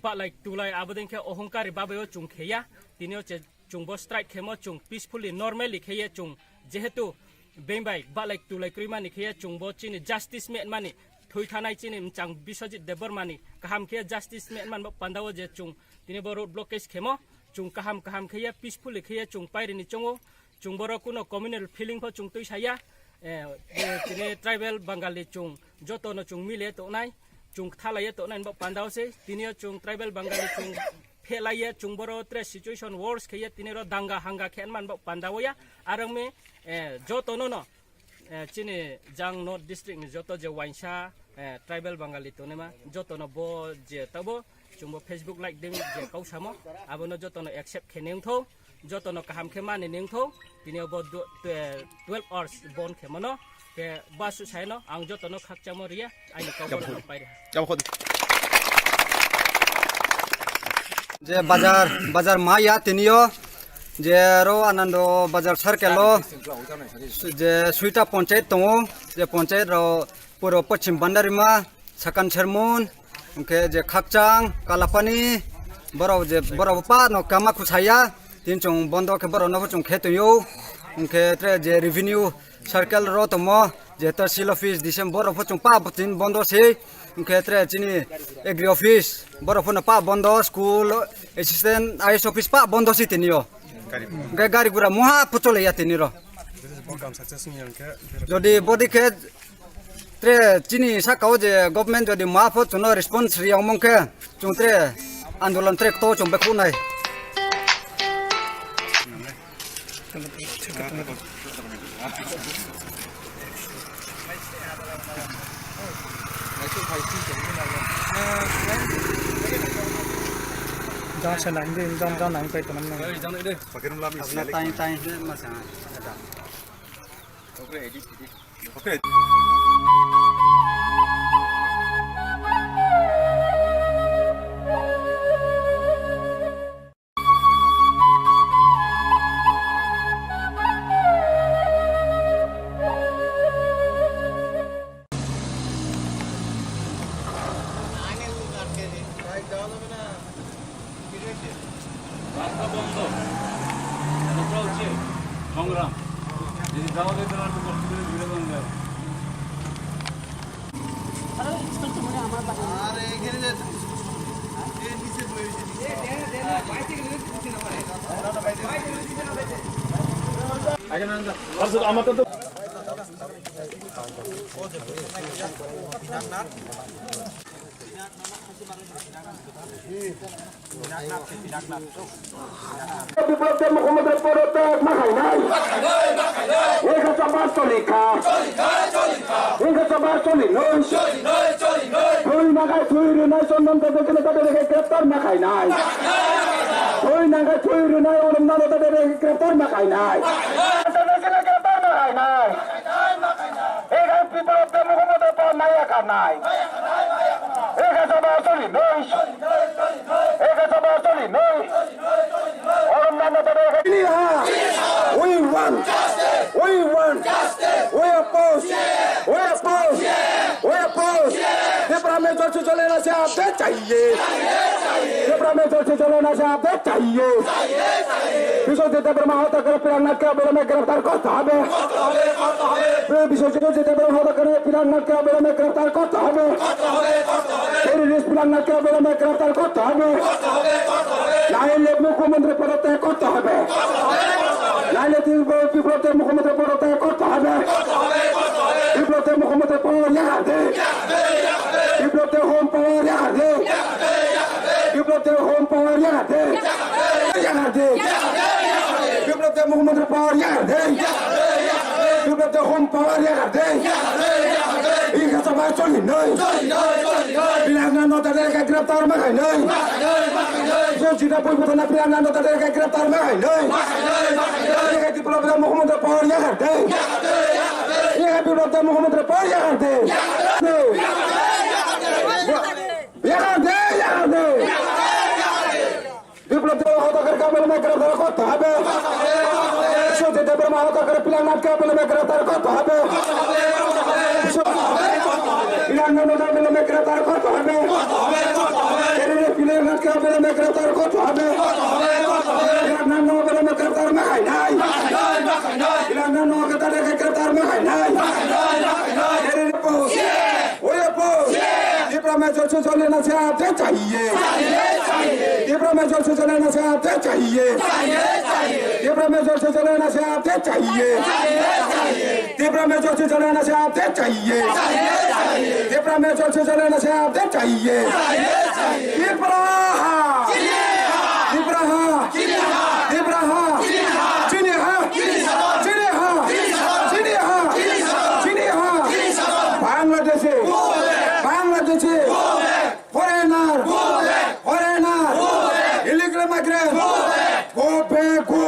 balai tulai abo dengkhe ohongkari babaio chwng kheya. Tinio che chwngbo strike khemo chwng peacefully, normally kheye chwng, jehetu beng bai balai tulai kwrwimani kheye chwngbo chini justice me mani, thwi thanai chini mchang Biswajit Debbarmani kaham khe justice me man bo pandao je chwng tini bo road blockage khemo chwng kaham kaham kheye peacefully kheye chwng pairini chongo. Chwng borok kuno communal feeling pho chwng twi saya. Eh, eh, tini tribal Bangali chwng joto no chwng mile tongnai, chwng thalaiye tongnai bo pandao se. Tini o chwng tribal Bangali chwng phelaiye chwng boro tre situation worse kheye tini ro danga hanga khe man bo pandao ya. Arang mi, eh, joto no no, eh, chini jang North District ni joto je waisa, eh, tribal Bangali tongnai ma joto no bo je tabo chwngbo Facebook like ding je kau samo, abono jotono accept khe neng tho. Jotono kaham khe mani ningthou, tini bo du-, twe-, twelve hours bon khe mano, te basu saino ang jotono khakchangmo riya, aini kok bono hampai riha. Je bazar, bazar maya tinio, je ro Anando bazar circle o, je suita ponchayat tongo, je ponchayat ro puro Pochim Bandarima, Sakan Sermon, hwnkhe je Khakchang, Kalapani, borok je, borok bo pa no kama khusaya, tin chwng bondo khe borok no bo chwng khe tongyo, hwnkhe tre je revenue circle ro tomo, je tahsil office December ro bo chwng pa bo tin bondo se, hwnkhe tre chini agri office borok phano pa bondo, school assistant I S office pa bondo se tinio. Hwnkhe gari gura muha phuchole ya tini ro. Jodi bodi khe Tre chini saka o je government jodi ma pho chwngno response riyang mong khe chwng tre andolon tre to chwng bekhunai. Jang se nang di, jang, jang nang kai tanam nang. Tain, tain, he, ma sa. রাস্তা বন্ধ। এটা হচ্ছে সংগ্রাম। যদি যাওয়া যায়, তাহলে আমি কষ্ট করে ঘুরে যাওয়া যায়। আচ্ছা, আমার তো বিপ্লব দেব মুখোপাধ্যায় পদত্যাগ না খাই নাই। এই কাছে বাস চলি খা। এই কাছে বাস চলি নই। তুই না খাই তুই রে নাই চন্দন দেব কেন তাদের রেখে গ্রেপ্তার না খাই নাই। তুই না খাই তুই রে নাই অরম না তাদের রেখে গ্রেপ্তার না খাই নাই। গ্রেপ্তার না খাই নাই। Ega biplop de mukhomantri por nai aka nai. Ega jaba choli noi. Ega jaba choli noi. Orom nana bade ega. We want. We want. We oppose. We oppose. We oppose. Tipra Mocha jodi chole na se update chahiye. Tipra Mocha jodi chole na se update chahiye. Bishwajit Debbarma হত্যাকারী প্রিয়াঙ্গনাথকে অবিলম্বে গ্রেফতার করতে হবে। বিশ্বজিৎ দেববর্মা হত্যাকারী প্রিয়াঙ্গনাথকে অবিলম্বে গ্রেফতার করতে হবে। টেররিস্ট প্রিয়াঙ্গনাথকে অবিলম্বে গ্রেফতার করতে হবে। নাইলে মুখ্যমন্ত্রী পদত্যাগ করতে হবে। নাইলে বিপ্লব দেব মুখ্যমন্ত্রী পদত্যাগ করতে হবে। বিপ্লব দেব মুখ্যমন্ত্রী পাওয়ার ইয়ার দে। বিপ্লব দেব হোম পাওয়ার ইয়ার দে। বিপ্লব দেব হোম পাওয়ার ইয়ার দে। ইয়ার দে। বিপ্লব দেব মুখ্যমন্ত্রী পাওয়ার ইয়ার দে। বিপ্লব দেব হোম পাওয়ার ইয়ার দে। এই কাছে আমার চলি নয়। প্রিয়াঙ্গনাথ তাদেরকে গ্রেফতার মাখাই নয়। সজিতা পরিবর্তন প্রিয়াঙ্গনাথ তাদেরকে গ্রেফতার মাখাই নয়। বিপ্লব দেব মুখ্যমন্ত্রী পাওয়ার ইয়ার দে। বিপ্লব দেব মুখ্যমন্ত্রী পাওয়ার ইয়ার দে। ইয়ার দে, ইয়ার দে। বিপ্লব দেব হত্যাকারীকে অবিলম্বে গ্রেফতার করতে হবে। বিশ্বজিৎ দেববর্মা হত্যাকারী প্রিয়াঙ্গনাথকে অবিলম্বে গ্রেফতার করতে হবে। প্রিয়াঙ্গনাথকে অবিলম্বে গ্রেফতার করতে হবে। টেররিস্ট প্রিয়াঙ্গনাথকে অবিলম্বে গ্রেফতার করতে হবে। প্রিয়াঙ্গনাথকে অবিলম্বে গ্রেফতার মাখাই নাই। প্রিয়াঙ্গনাথকে গ্রেফতার মাখাই নাই। Terrorist We oppose. Tipra Mocha jodi chole na se update chahiye. Tipra Mocha jodi chole na se update chahiye. Tipra Mocha jodi chole na se update chahiye. Tipra Mocha jodi chole na se update chahiye. Tipra Mocha jodi chole na se update chahiye. Tipra ha. Tipra ha. Tipra ha. Chini ha. Chini ha. Chini ha. Bangladeshi. Bangladeshi. Foreigner. Foreigner. Illegal migrant. Go back. Go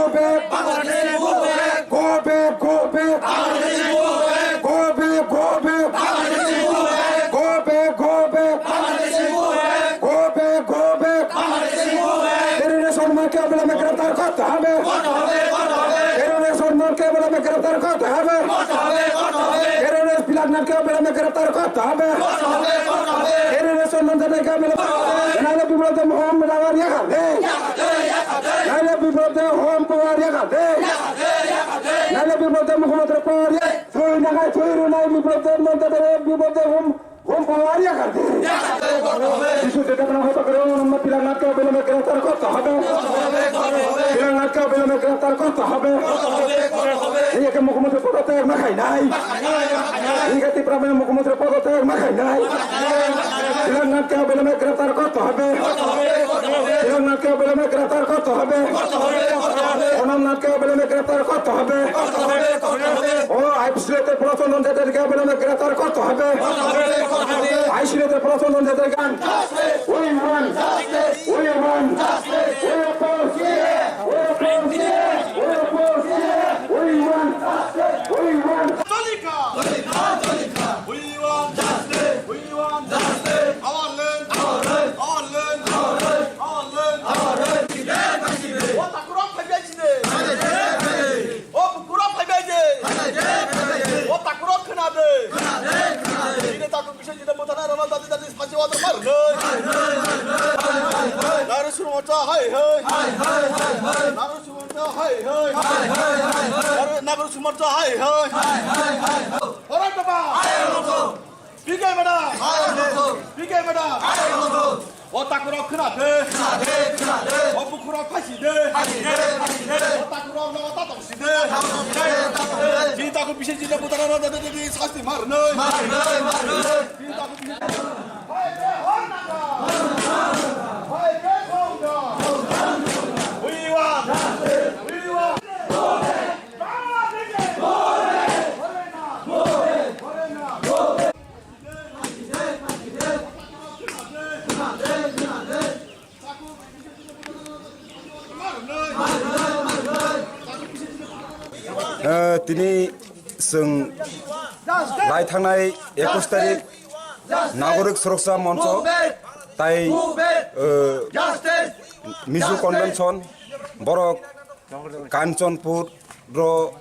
গ্রেপ্তার করতে হবে। টেররিস্ট বিলাল নাথকে অবিলম্বে গ্রেপ্তার করতে হবে। টেররিস্ট সম্বন্ধে নাইকে অবিলম্বে নাইলে বিপ্লব দেব হোম পাওয়ার এখানে। নাইলে বিপ্লব দেব হোম পাওয়ার এখানে। নাইলে বিপ্লব দেব মুখ্যমন্ত্রী পাওয়ার এ-, ছুরি নাগায় ছুরি নাই বিপ্লব দেব মন্ত্রী বিপ্লব দেব হোম হোম পাওয়ার এখানে। বিশ্বজিৎ দেববর্মা হত্যাকারী অনন্ত বিলাল নাথকে অবিলম্বে গ্রেফতার করতে হবে। বিলাল নাথকে অবিলম্বে গ্রেফতার করতে হবে। এই একে মুখ্যমন্ত্রী পদত্যাগ মাখাই নাই। এই একে ত্রিপুরা মুখ্যমন্ত্রী পদত্যাগ মাখাই নাই। বিলাল নাথকে অবিলম্বে গ্রেফতার করতে হবে। বিলাল নাথকে অবিলম্বে গ্রেফতার করতে হবে। অনন্ত নাথকে অবিলম্বে গ্রেফতার করতে হবে। ও আইপিসিতে প্রচলন যেটাকে অবিলম্বে গ্রেফতার করতে হবে। আইসিতে প্রচলন যেটাকে We want justice. We want justice. We oppose here. We oppose here. We oppose here. We want justice. We want Tolika! Tolika! Tolika! We want justice! We want justice! Our land! Our land! Our land! Our land! Our land! Our land! Wata kurok phaibai chide! O kurok phaibai de! O ta kurok khna de! Chide ta Biswajit Debbarma rana dadi dadi phaji wata mar le. Nagari sumorcha hai hai. Nagari sumorcha hai hai. Nagari sumorcha hai hai. Horai baba. P K madam. P K madam. O ta kurok khna de. O bukhurok phaji de. O ta kurok no ta tong si de. Chini ta ko Biswajit Debbarma rana dadi dadi sasti mar le. Eh, tini chwng lai thangnai ekush tarik Nagorik Suroksa Moncho tai, eh, Mizo Convention borok Kanchanpur ro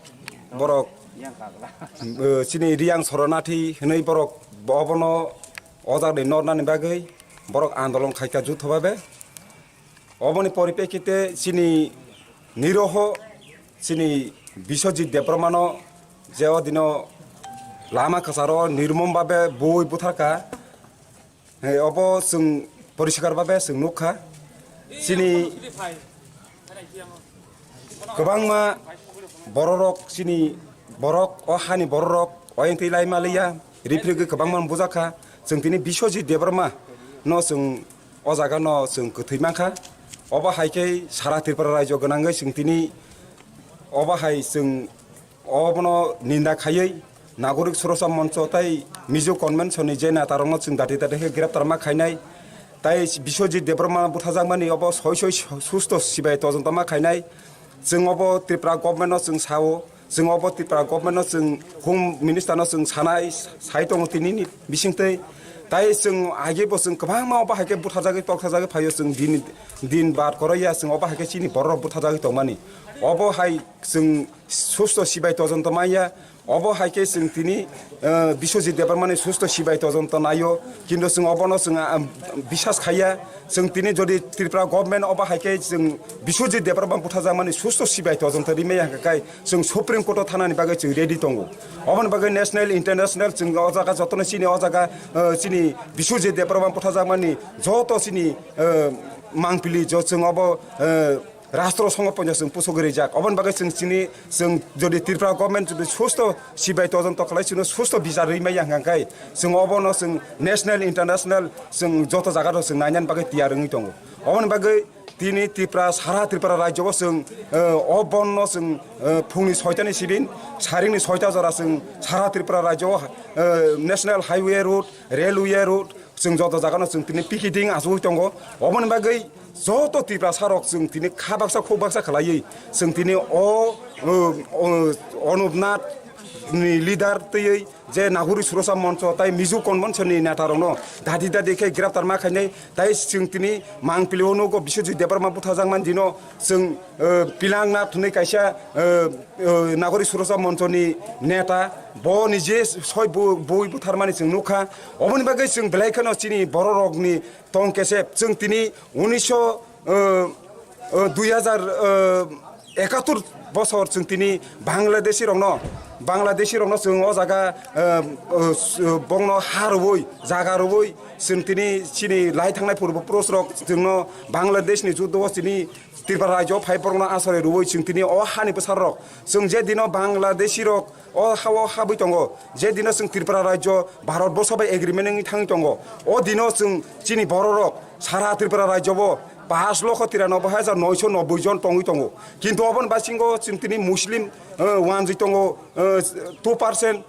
borok, eh, chini Riyang Soronati hinwi borok obono ojak ni nornani bagwi borok andolon khaikha jutho babe. Oboni poripekkite chini niroho chini Biswajit Debbarmano je o dino lama kwcharo nirmom babe bui butharkha. He, obo chwng poriskar babe chwng nukha. Chini kwbangma bororok, chini borok, o hani bororok oyang twi lai maliya, riphirigwi kwbangma bujakha. Chwng tini Biswajit Debbarma no chwng o jaga no chwng kwthwi mankha. Obo hai khe sara Tripura rajyo gwnangwi chwng tini obo hai chwng obono ninda khaiwi Nagorik Suroksa Moncho tai Mizo Convention ni je neta rokno chwng dati dati khe greptar ma khainai. Tai Biswajit Debbarma buthajakmani obo soi soi susto sibai todonto ma khainai. Chwng obo Tripura government no chwng sao, chwng obo Tripura government no chwng Home Minister no chwng sanai, sai tongo tini ni bisingtwi. Tai chwng age bo chwng kwbangma obo hai khe buthajagwi tokthajagwi phaio chwng din, din bar koroya chwng obo hai khe chini borok buthajagwi tongmani. Obo hai chwng susto sibai todonto manya. Obo hai khe chwng tini, eh, Biswajit Debbarmani susto sibai todonto naio, kintu chwng obono chwng, ah, biswas khaiya. Chwng tini jodi Tripura government obo hai khe chwng Biswajit Debbarma buthajakmani susto sibai todonto rimaya hwnkha khe chwng Supreme Court o thanani bagwi chwng ready tongo. Oboni bagwi national, international chwng o jaga jotono chini o jaga, eh, chini Biswajit Debbarma buthajakmani joto chini, eh, mangpili jo chwng obo, eh, Rastro songo ponjo chwng pusugwi rijak. Oboni bagwi chwng chini, chwng jodi Tripura government jodi susto sibai todonto khlai chwngno susto bichar rwi maya hwnkha khe chwng obono chwng national, international chwng joto jaga rok chwng nainani bagwi tiyar wngwi tongo. Oboni bagwi tini Tripura, sara Tripura rajyo o chwng, eh, o bon no chwng, eh, phungni soitani sibin, saringni soita jora chwng sara Tripura rajyo o, eh, national highway road, railway road, chwng joto jaga no chwng tini picketing achugwi tongo. Oboni bagwi joto Tiprasa rok chwng tini kha baksa khuk baksa khlaiwi chwng tini o, o, o, Anupnath ni leader twiwi je Nagori Surosa Moncho tai Mizo Convention ni neta rokno dadi dadi khe graftar ma khainai, tai chwng tini Mangpili o nugo Biswajit Debbarma butharjakmani dino chwng, eh, Pilang Nath hwnwi kaisa, eh, eh, Nagori Surosa Moncho ni neta, bo ni je soi bu-, bui butharmani chwng nukha. Oboni bagwi chwng belai kheno chini borok rokni tong kesep. Chwng tini unisho, eh, eh, dui hazar, eh, ekatur bosor chwng tini Bangladeshi rokno, Bangladeshi rokno chwng o jaga, eh, eh, s-, eh, bongno ha rwui, jaga rwui, chwng tini chini lai thangnai purbo purush rok chwngno Bangladesh ni juddo o chini Tripura rajyo phai borokno asari rwui chwng tini o hani bwsarok. Chwng je dino Bangladeshi rok o ha-, o habwi tongo, je dino chwng Tripura rajyo Bharat borsho bai agreement wngwi thangwi tongo, o dino chwng chini bororok sara Tripura rajyo o pash lokho tiranoboi hajar noisho nobboi jon tongwi tongo. Kintu oboni basingo chwng tini Muslim, eh, wanjwi tongo, eh, two percent.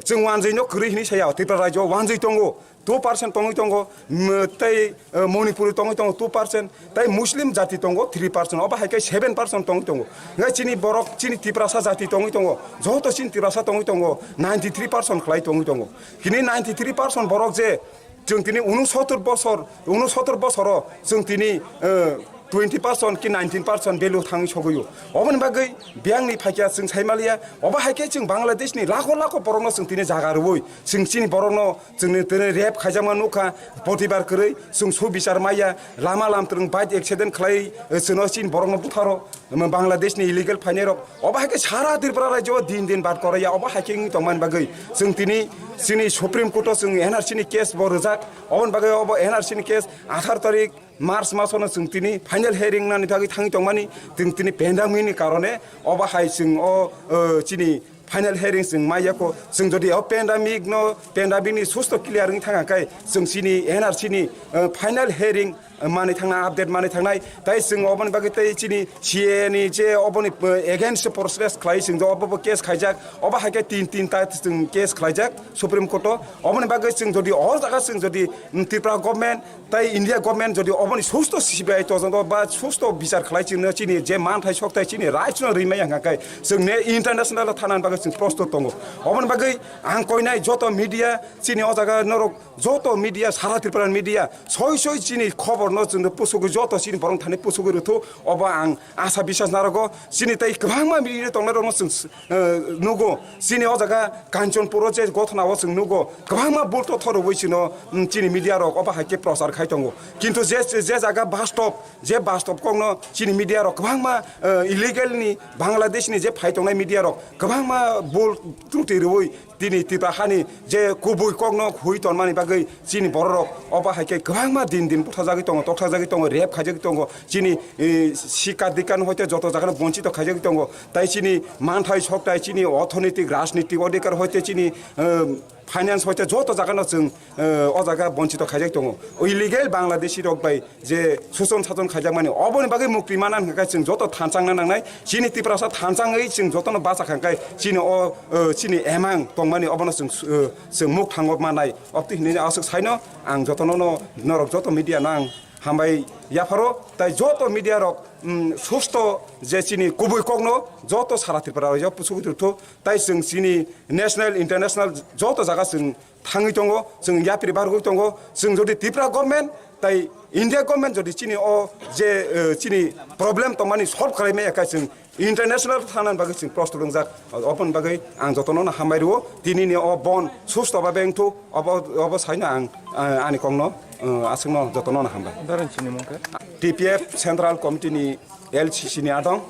Chwng wanjwi no kwrwi hinwi saya, Tripura rajyo o wanjwi tongo. Two percent tongwi tongo, mm, tei, eh, Manipuri tongwi tongo two percent, tei Muslim jati tongo three percent, obo hai khe seven percent tongwi tongo. Hingke chini borok, chini Tiprasa jati tongwi tongo, joto chini Tiprasa tongwi tongo, ninety three percent khlai tongwi tongo. Kini ninety three percent borok je chwng tini unosottor bosor, unosottor bosoro chwng tini, eh, twenty percent ki nineteen percent value thangwi sogwi o. Oboni bagwi biyangni phaikya chwng sai maliya, obo hai khe chwng Bangladesh ni lakho lakho borokno chwng tini jaga rwui, chwng chini borokno chwngni tini rape khaijakma nukha, potibar kwrwi, chwng subichar maya, lama lamtwrwng bike accident khlai, eh, chwngno chini borokno butharo, Bangladesh ni illegal phainairok, obo hai khe sara Tripura rajyo o din din bad koraya, obo hai khe wngwi tongmani bagwi chwng tini chini Supreme Court o chwng N R C ni case bo rwjak, oboni bagwi obo N R C ni case atharo tarik March masono chwng tini final hearing nani bagwi thangwi tongmani, chwng tini pandemic ni karone obo hai chwng o, eh, chini final hearing chwng maya kho. Chwng jodi o pandemic no, pandemic ni susto clear wngwi thangkha khe chwng chini N R C ni, eh, final hearing, eh, manwi thangnai, update manwi thangnai. Tai chwng oboni bagwi tei chini C A A ni je oboni, eh, against process khlai chwng obo bo case khaijak, obo hai khe tin tin ta chwng case khlaijak Supreme Court o. Oboni bagwi chwng jodi o jaga chwng jodi, mm, Tripura government tai India government jodi oboni susto C B I todonto ba susto bichar khlai chwngno chini je manthai sokthai chini rights no rwi maya hwnkha khe chwng ne international thana bagwi chwng prostut tongo. Oboni bagwi ang koinai joto media chini o jaga norok joto media sara Tripura media soi soi chini khobor no chwngno pusugwi joto chini borok thani pusugwi rwthu obo ang asa bisas narogo chini tai kwbangma media tongnai rokno chwng eh, nugo. Chini o jaga Kanchanpur o je gothona o chwng nugo. Kwbangma bul to thoro wi chino, mm, chini media rok obo hai khe prochar khai tongo. Kintu je, je jaga bastop, je bastop kokno chini media rok kwbangma, eh, illegal ni Bangladesh ni je phai tongnai media rok kwbangma bul truti rwi tini Tipra hani je kubui kokno hui tonmani bagwi chini bororok obo hai khe kwbangma din din buthajagwi tongo, tokthajagwi tongo, rape khaijagwi tongo. Chini, eh, sikha dikha no hoite joto jaga no bonchito khaijagwi tongo. Tai chini manthai sokthai, chini orthonitik, rajnitik odhikar hoite chini, eh, finance hoite joto jaga no chwng, eh, o jaga bonchito khaijak tongo. O illegal Bangladeshi rok bai je suson sason khaijakmani, oboni bagwi mukti mana hwnkha khe chwng joto thanchangna nangnai. Chini Tiprasa thanchangwi chwng jotono bacha kha khe chini o, eh, chini emang tongmani obono chwng, eh, chwng muk thango manai. Obtwi hinwi aswk saino ang jotono no norok joto media no ang hambai yapharo, tai joto media rok, mm, susto je chini kubui kokno joto sara Tripura rok pusugwi tongthu, tai chwng chini national, international joto jaga chwng thangwi tongo, chwng yapri bargwi tongo, chwng jodi Tripura government tai India government jodi chini o je, eh, chini problem tongmani solve khlai maya khe chwng international thana bagwi chwng prosto wngjak, oboni bagwi ang jotono no hambai rwo, tini ni o bon susto ba bengthu, obo, obo saino ang, eh, ani kokno, eh, aswkno jotono no hambai. Darang chini mungkha? T P F Central Committee ni L C C ni adong,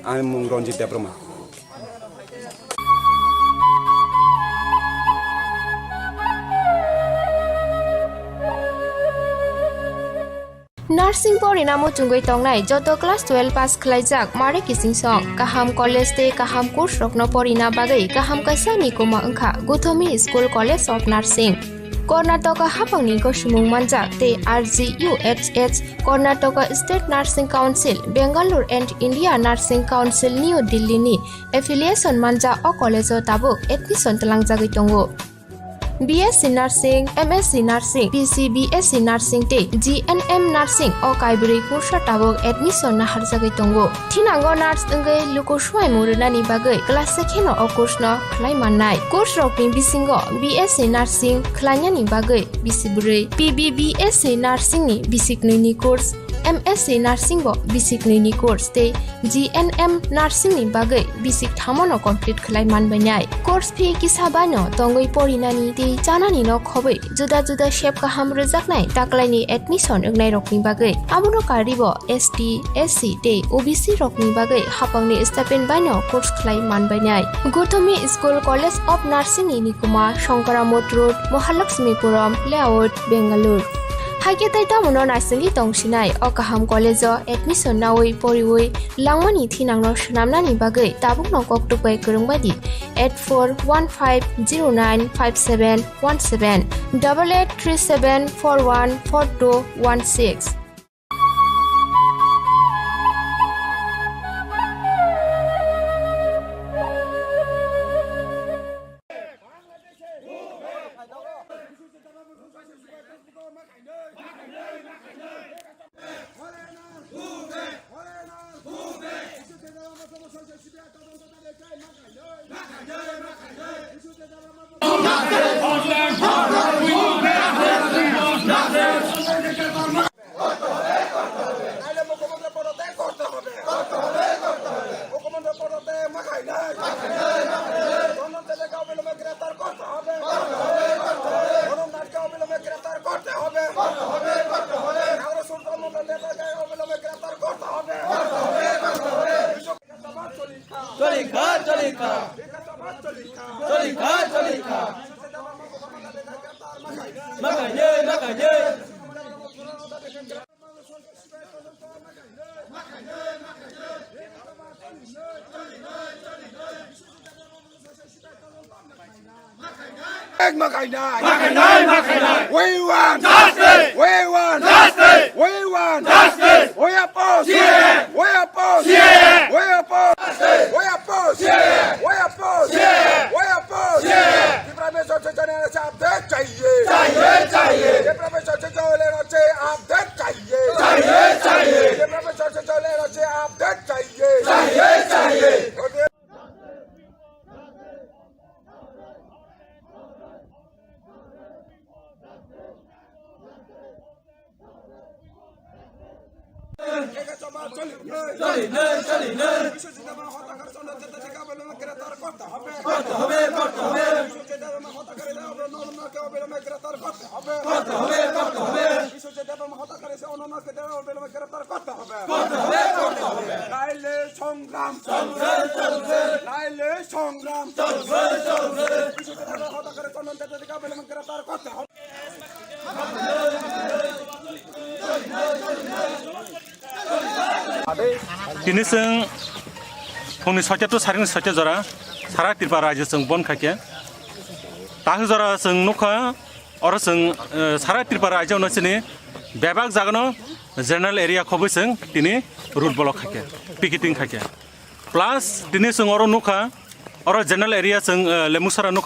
ani mung Ranjit Debbarma. Nursing porina muchungwi tongnai joto class twelve pass khlaijak mare kiching song, kaham college tei kaham course rokno porina bagwi kaham kaisa ni kuma wngkha Guthomi School College of Nursing. Karnataka haphangni gosimung manjak tei R G U H H, Karnataka State Nursing Council, Bangalore and India Nursing Council, New Delhi ni affiliation manjak o college o tabuk admission twlangjagwi tongo. B S C Nursing, M S C Nursing, P C B S C Nursing tei G N M Nursing o kaibrwi kursa tabuk admission naharjagwi tongo. Thinango nurse wngwi luku swbaimung rwnani bagwi class se kheno o course no khlai mannai. Course rokni bisingo B S C Nursing khlainani bagwi bisi bwrwi, P B B S C Nursing ni bisi knwi ni course, M S C Nursing bo bisi knwi ni course tei G N M Nursing ni bagwi bisi thamo no complete khlai manbainai. Course fee kisa baino tongwi porinani tei chanani no khobwi juda juda sep kaham rwjaknai taklaini admission wngnairokni bagwi. Abono karwibo S T, S C tei O B C rokni bagwi hapangni stipend baino course khlai manbainai. Gutumi School College of Nursing ni nikuma Shankaramot Road, Mahalakshmipuram Layout, Bangalore. Haikhe tei tamono naisingwi tongsinai o kaham college o admission nawi poriwi langmani thinangno swnamnani bagwi tabukno koktwk bai kwrwng bai di eight four one five zero nine five seven one seven, double eight three seven four one four two one six. নাইলে মুখ্যমন্ত্রী পদত্যাগ করতে হবে। মুখ্যমন্ত্রী পদত্যাগ মাখাই নাই। চন্দন সেনাকে অবিলম্বে গ্রেফতার করতে হবে। অরুণ নাথকে অবিলম্বে গ্রেফতার করতে হবে। নাগরিক সুরক্ষা মন্ডল নেতাকে অবিলম্বে গ্রেফতার করতে হবে। চলিখা, চলিখা। চলিখা, চলিখা। চলিখা, চলিখা। মাখাই নাই, মাখাই নাই। Ek makai nai. Makai nai, makai nai. We want justice. We want justice. We want justice. We oppose. C A A. We oppose. C A A. We oppose. Justice. We oppose. C A A. We oppose. C A A. We oppose. C A A. Tipra Mesa Chechana se update chahiye. Chahiye, chahiye. Tipra Mesa Chechana se update chahiye. Chahiye, chahiye. Tipra Mesa Chechana se update chahiye. Chahiye, chahiye. নাইলে সংগ্রাম, নাইলে সংগ্রাম। বিশ্বজিৎ দেববর্মাকে হত্যা করে চন্দন চ্যাটার্জিকে অবিলম্বে গ্রেফতার করতে হবে। Tini chwng phungni soita to saringni soita jora sara Tripura rajyo chwng bon khaikhe. Takhuk jora chwng nukha, oro chwng, eh, sara Tripura rajyo no chini bebak jagano general area khobwi chwng tini road block khaikhe, picketing khaikhe. Plus tini chwng oro nukha, oro general area chwng, eh, Lemusara nukha.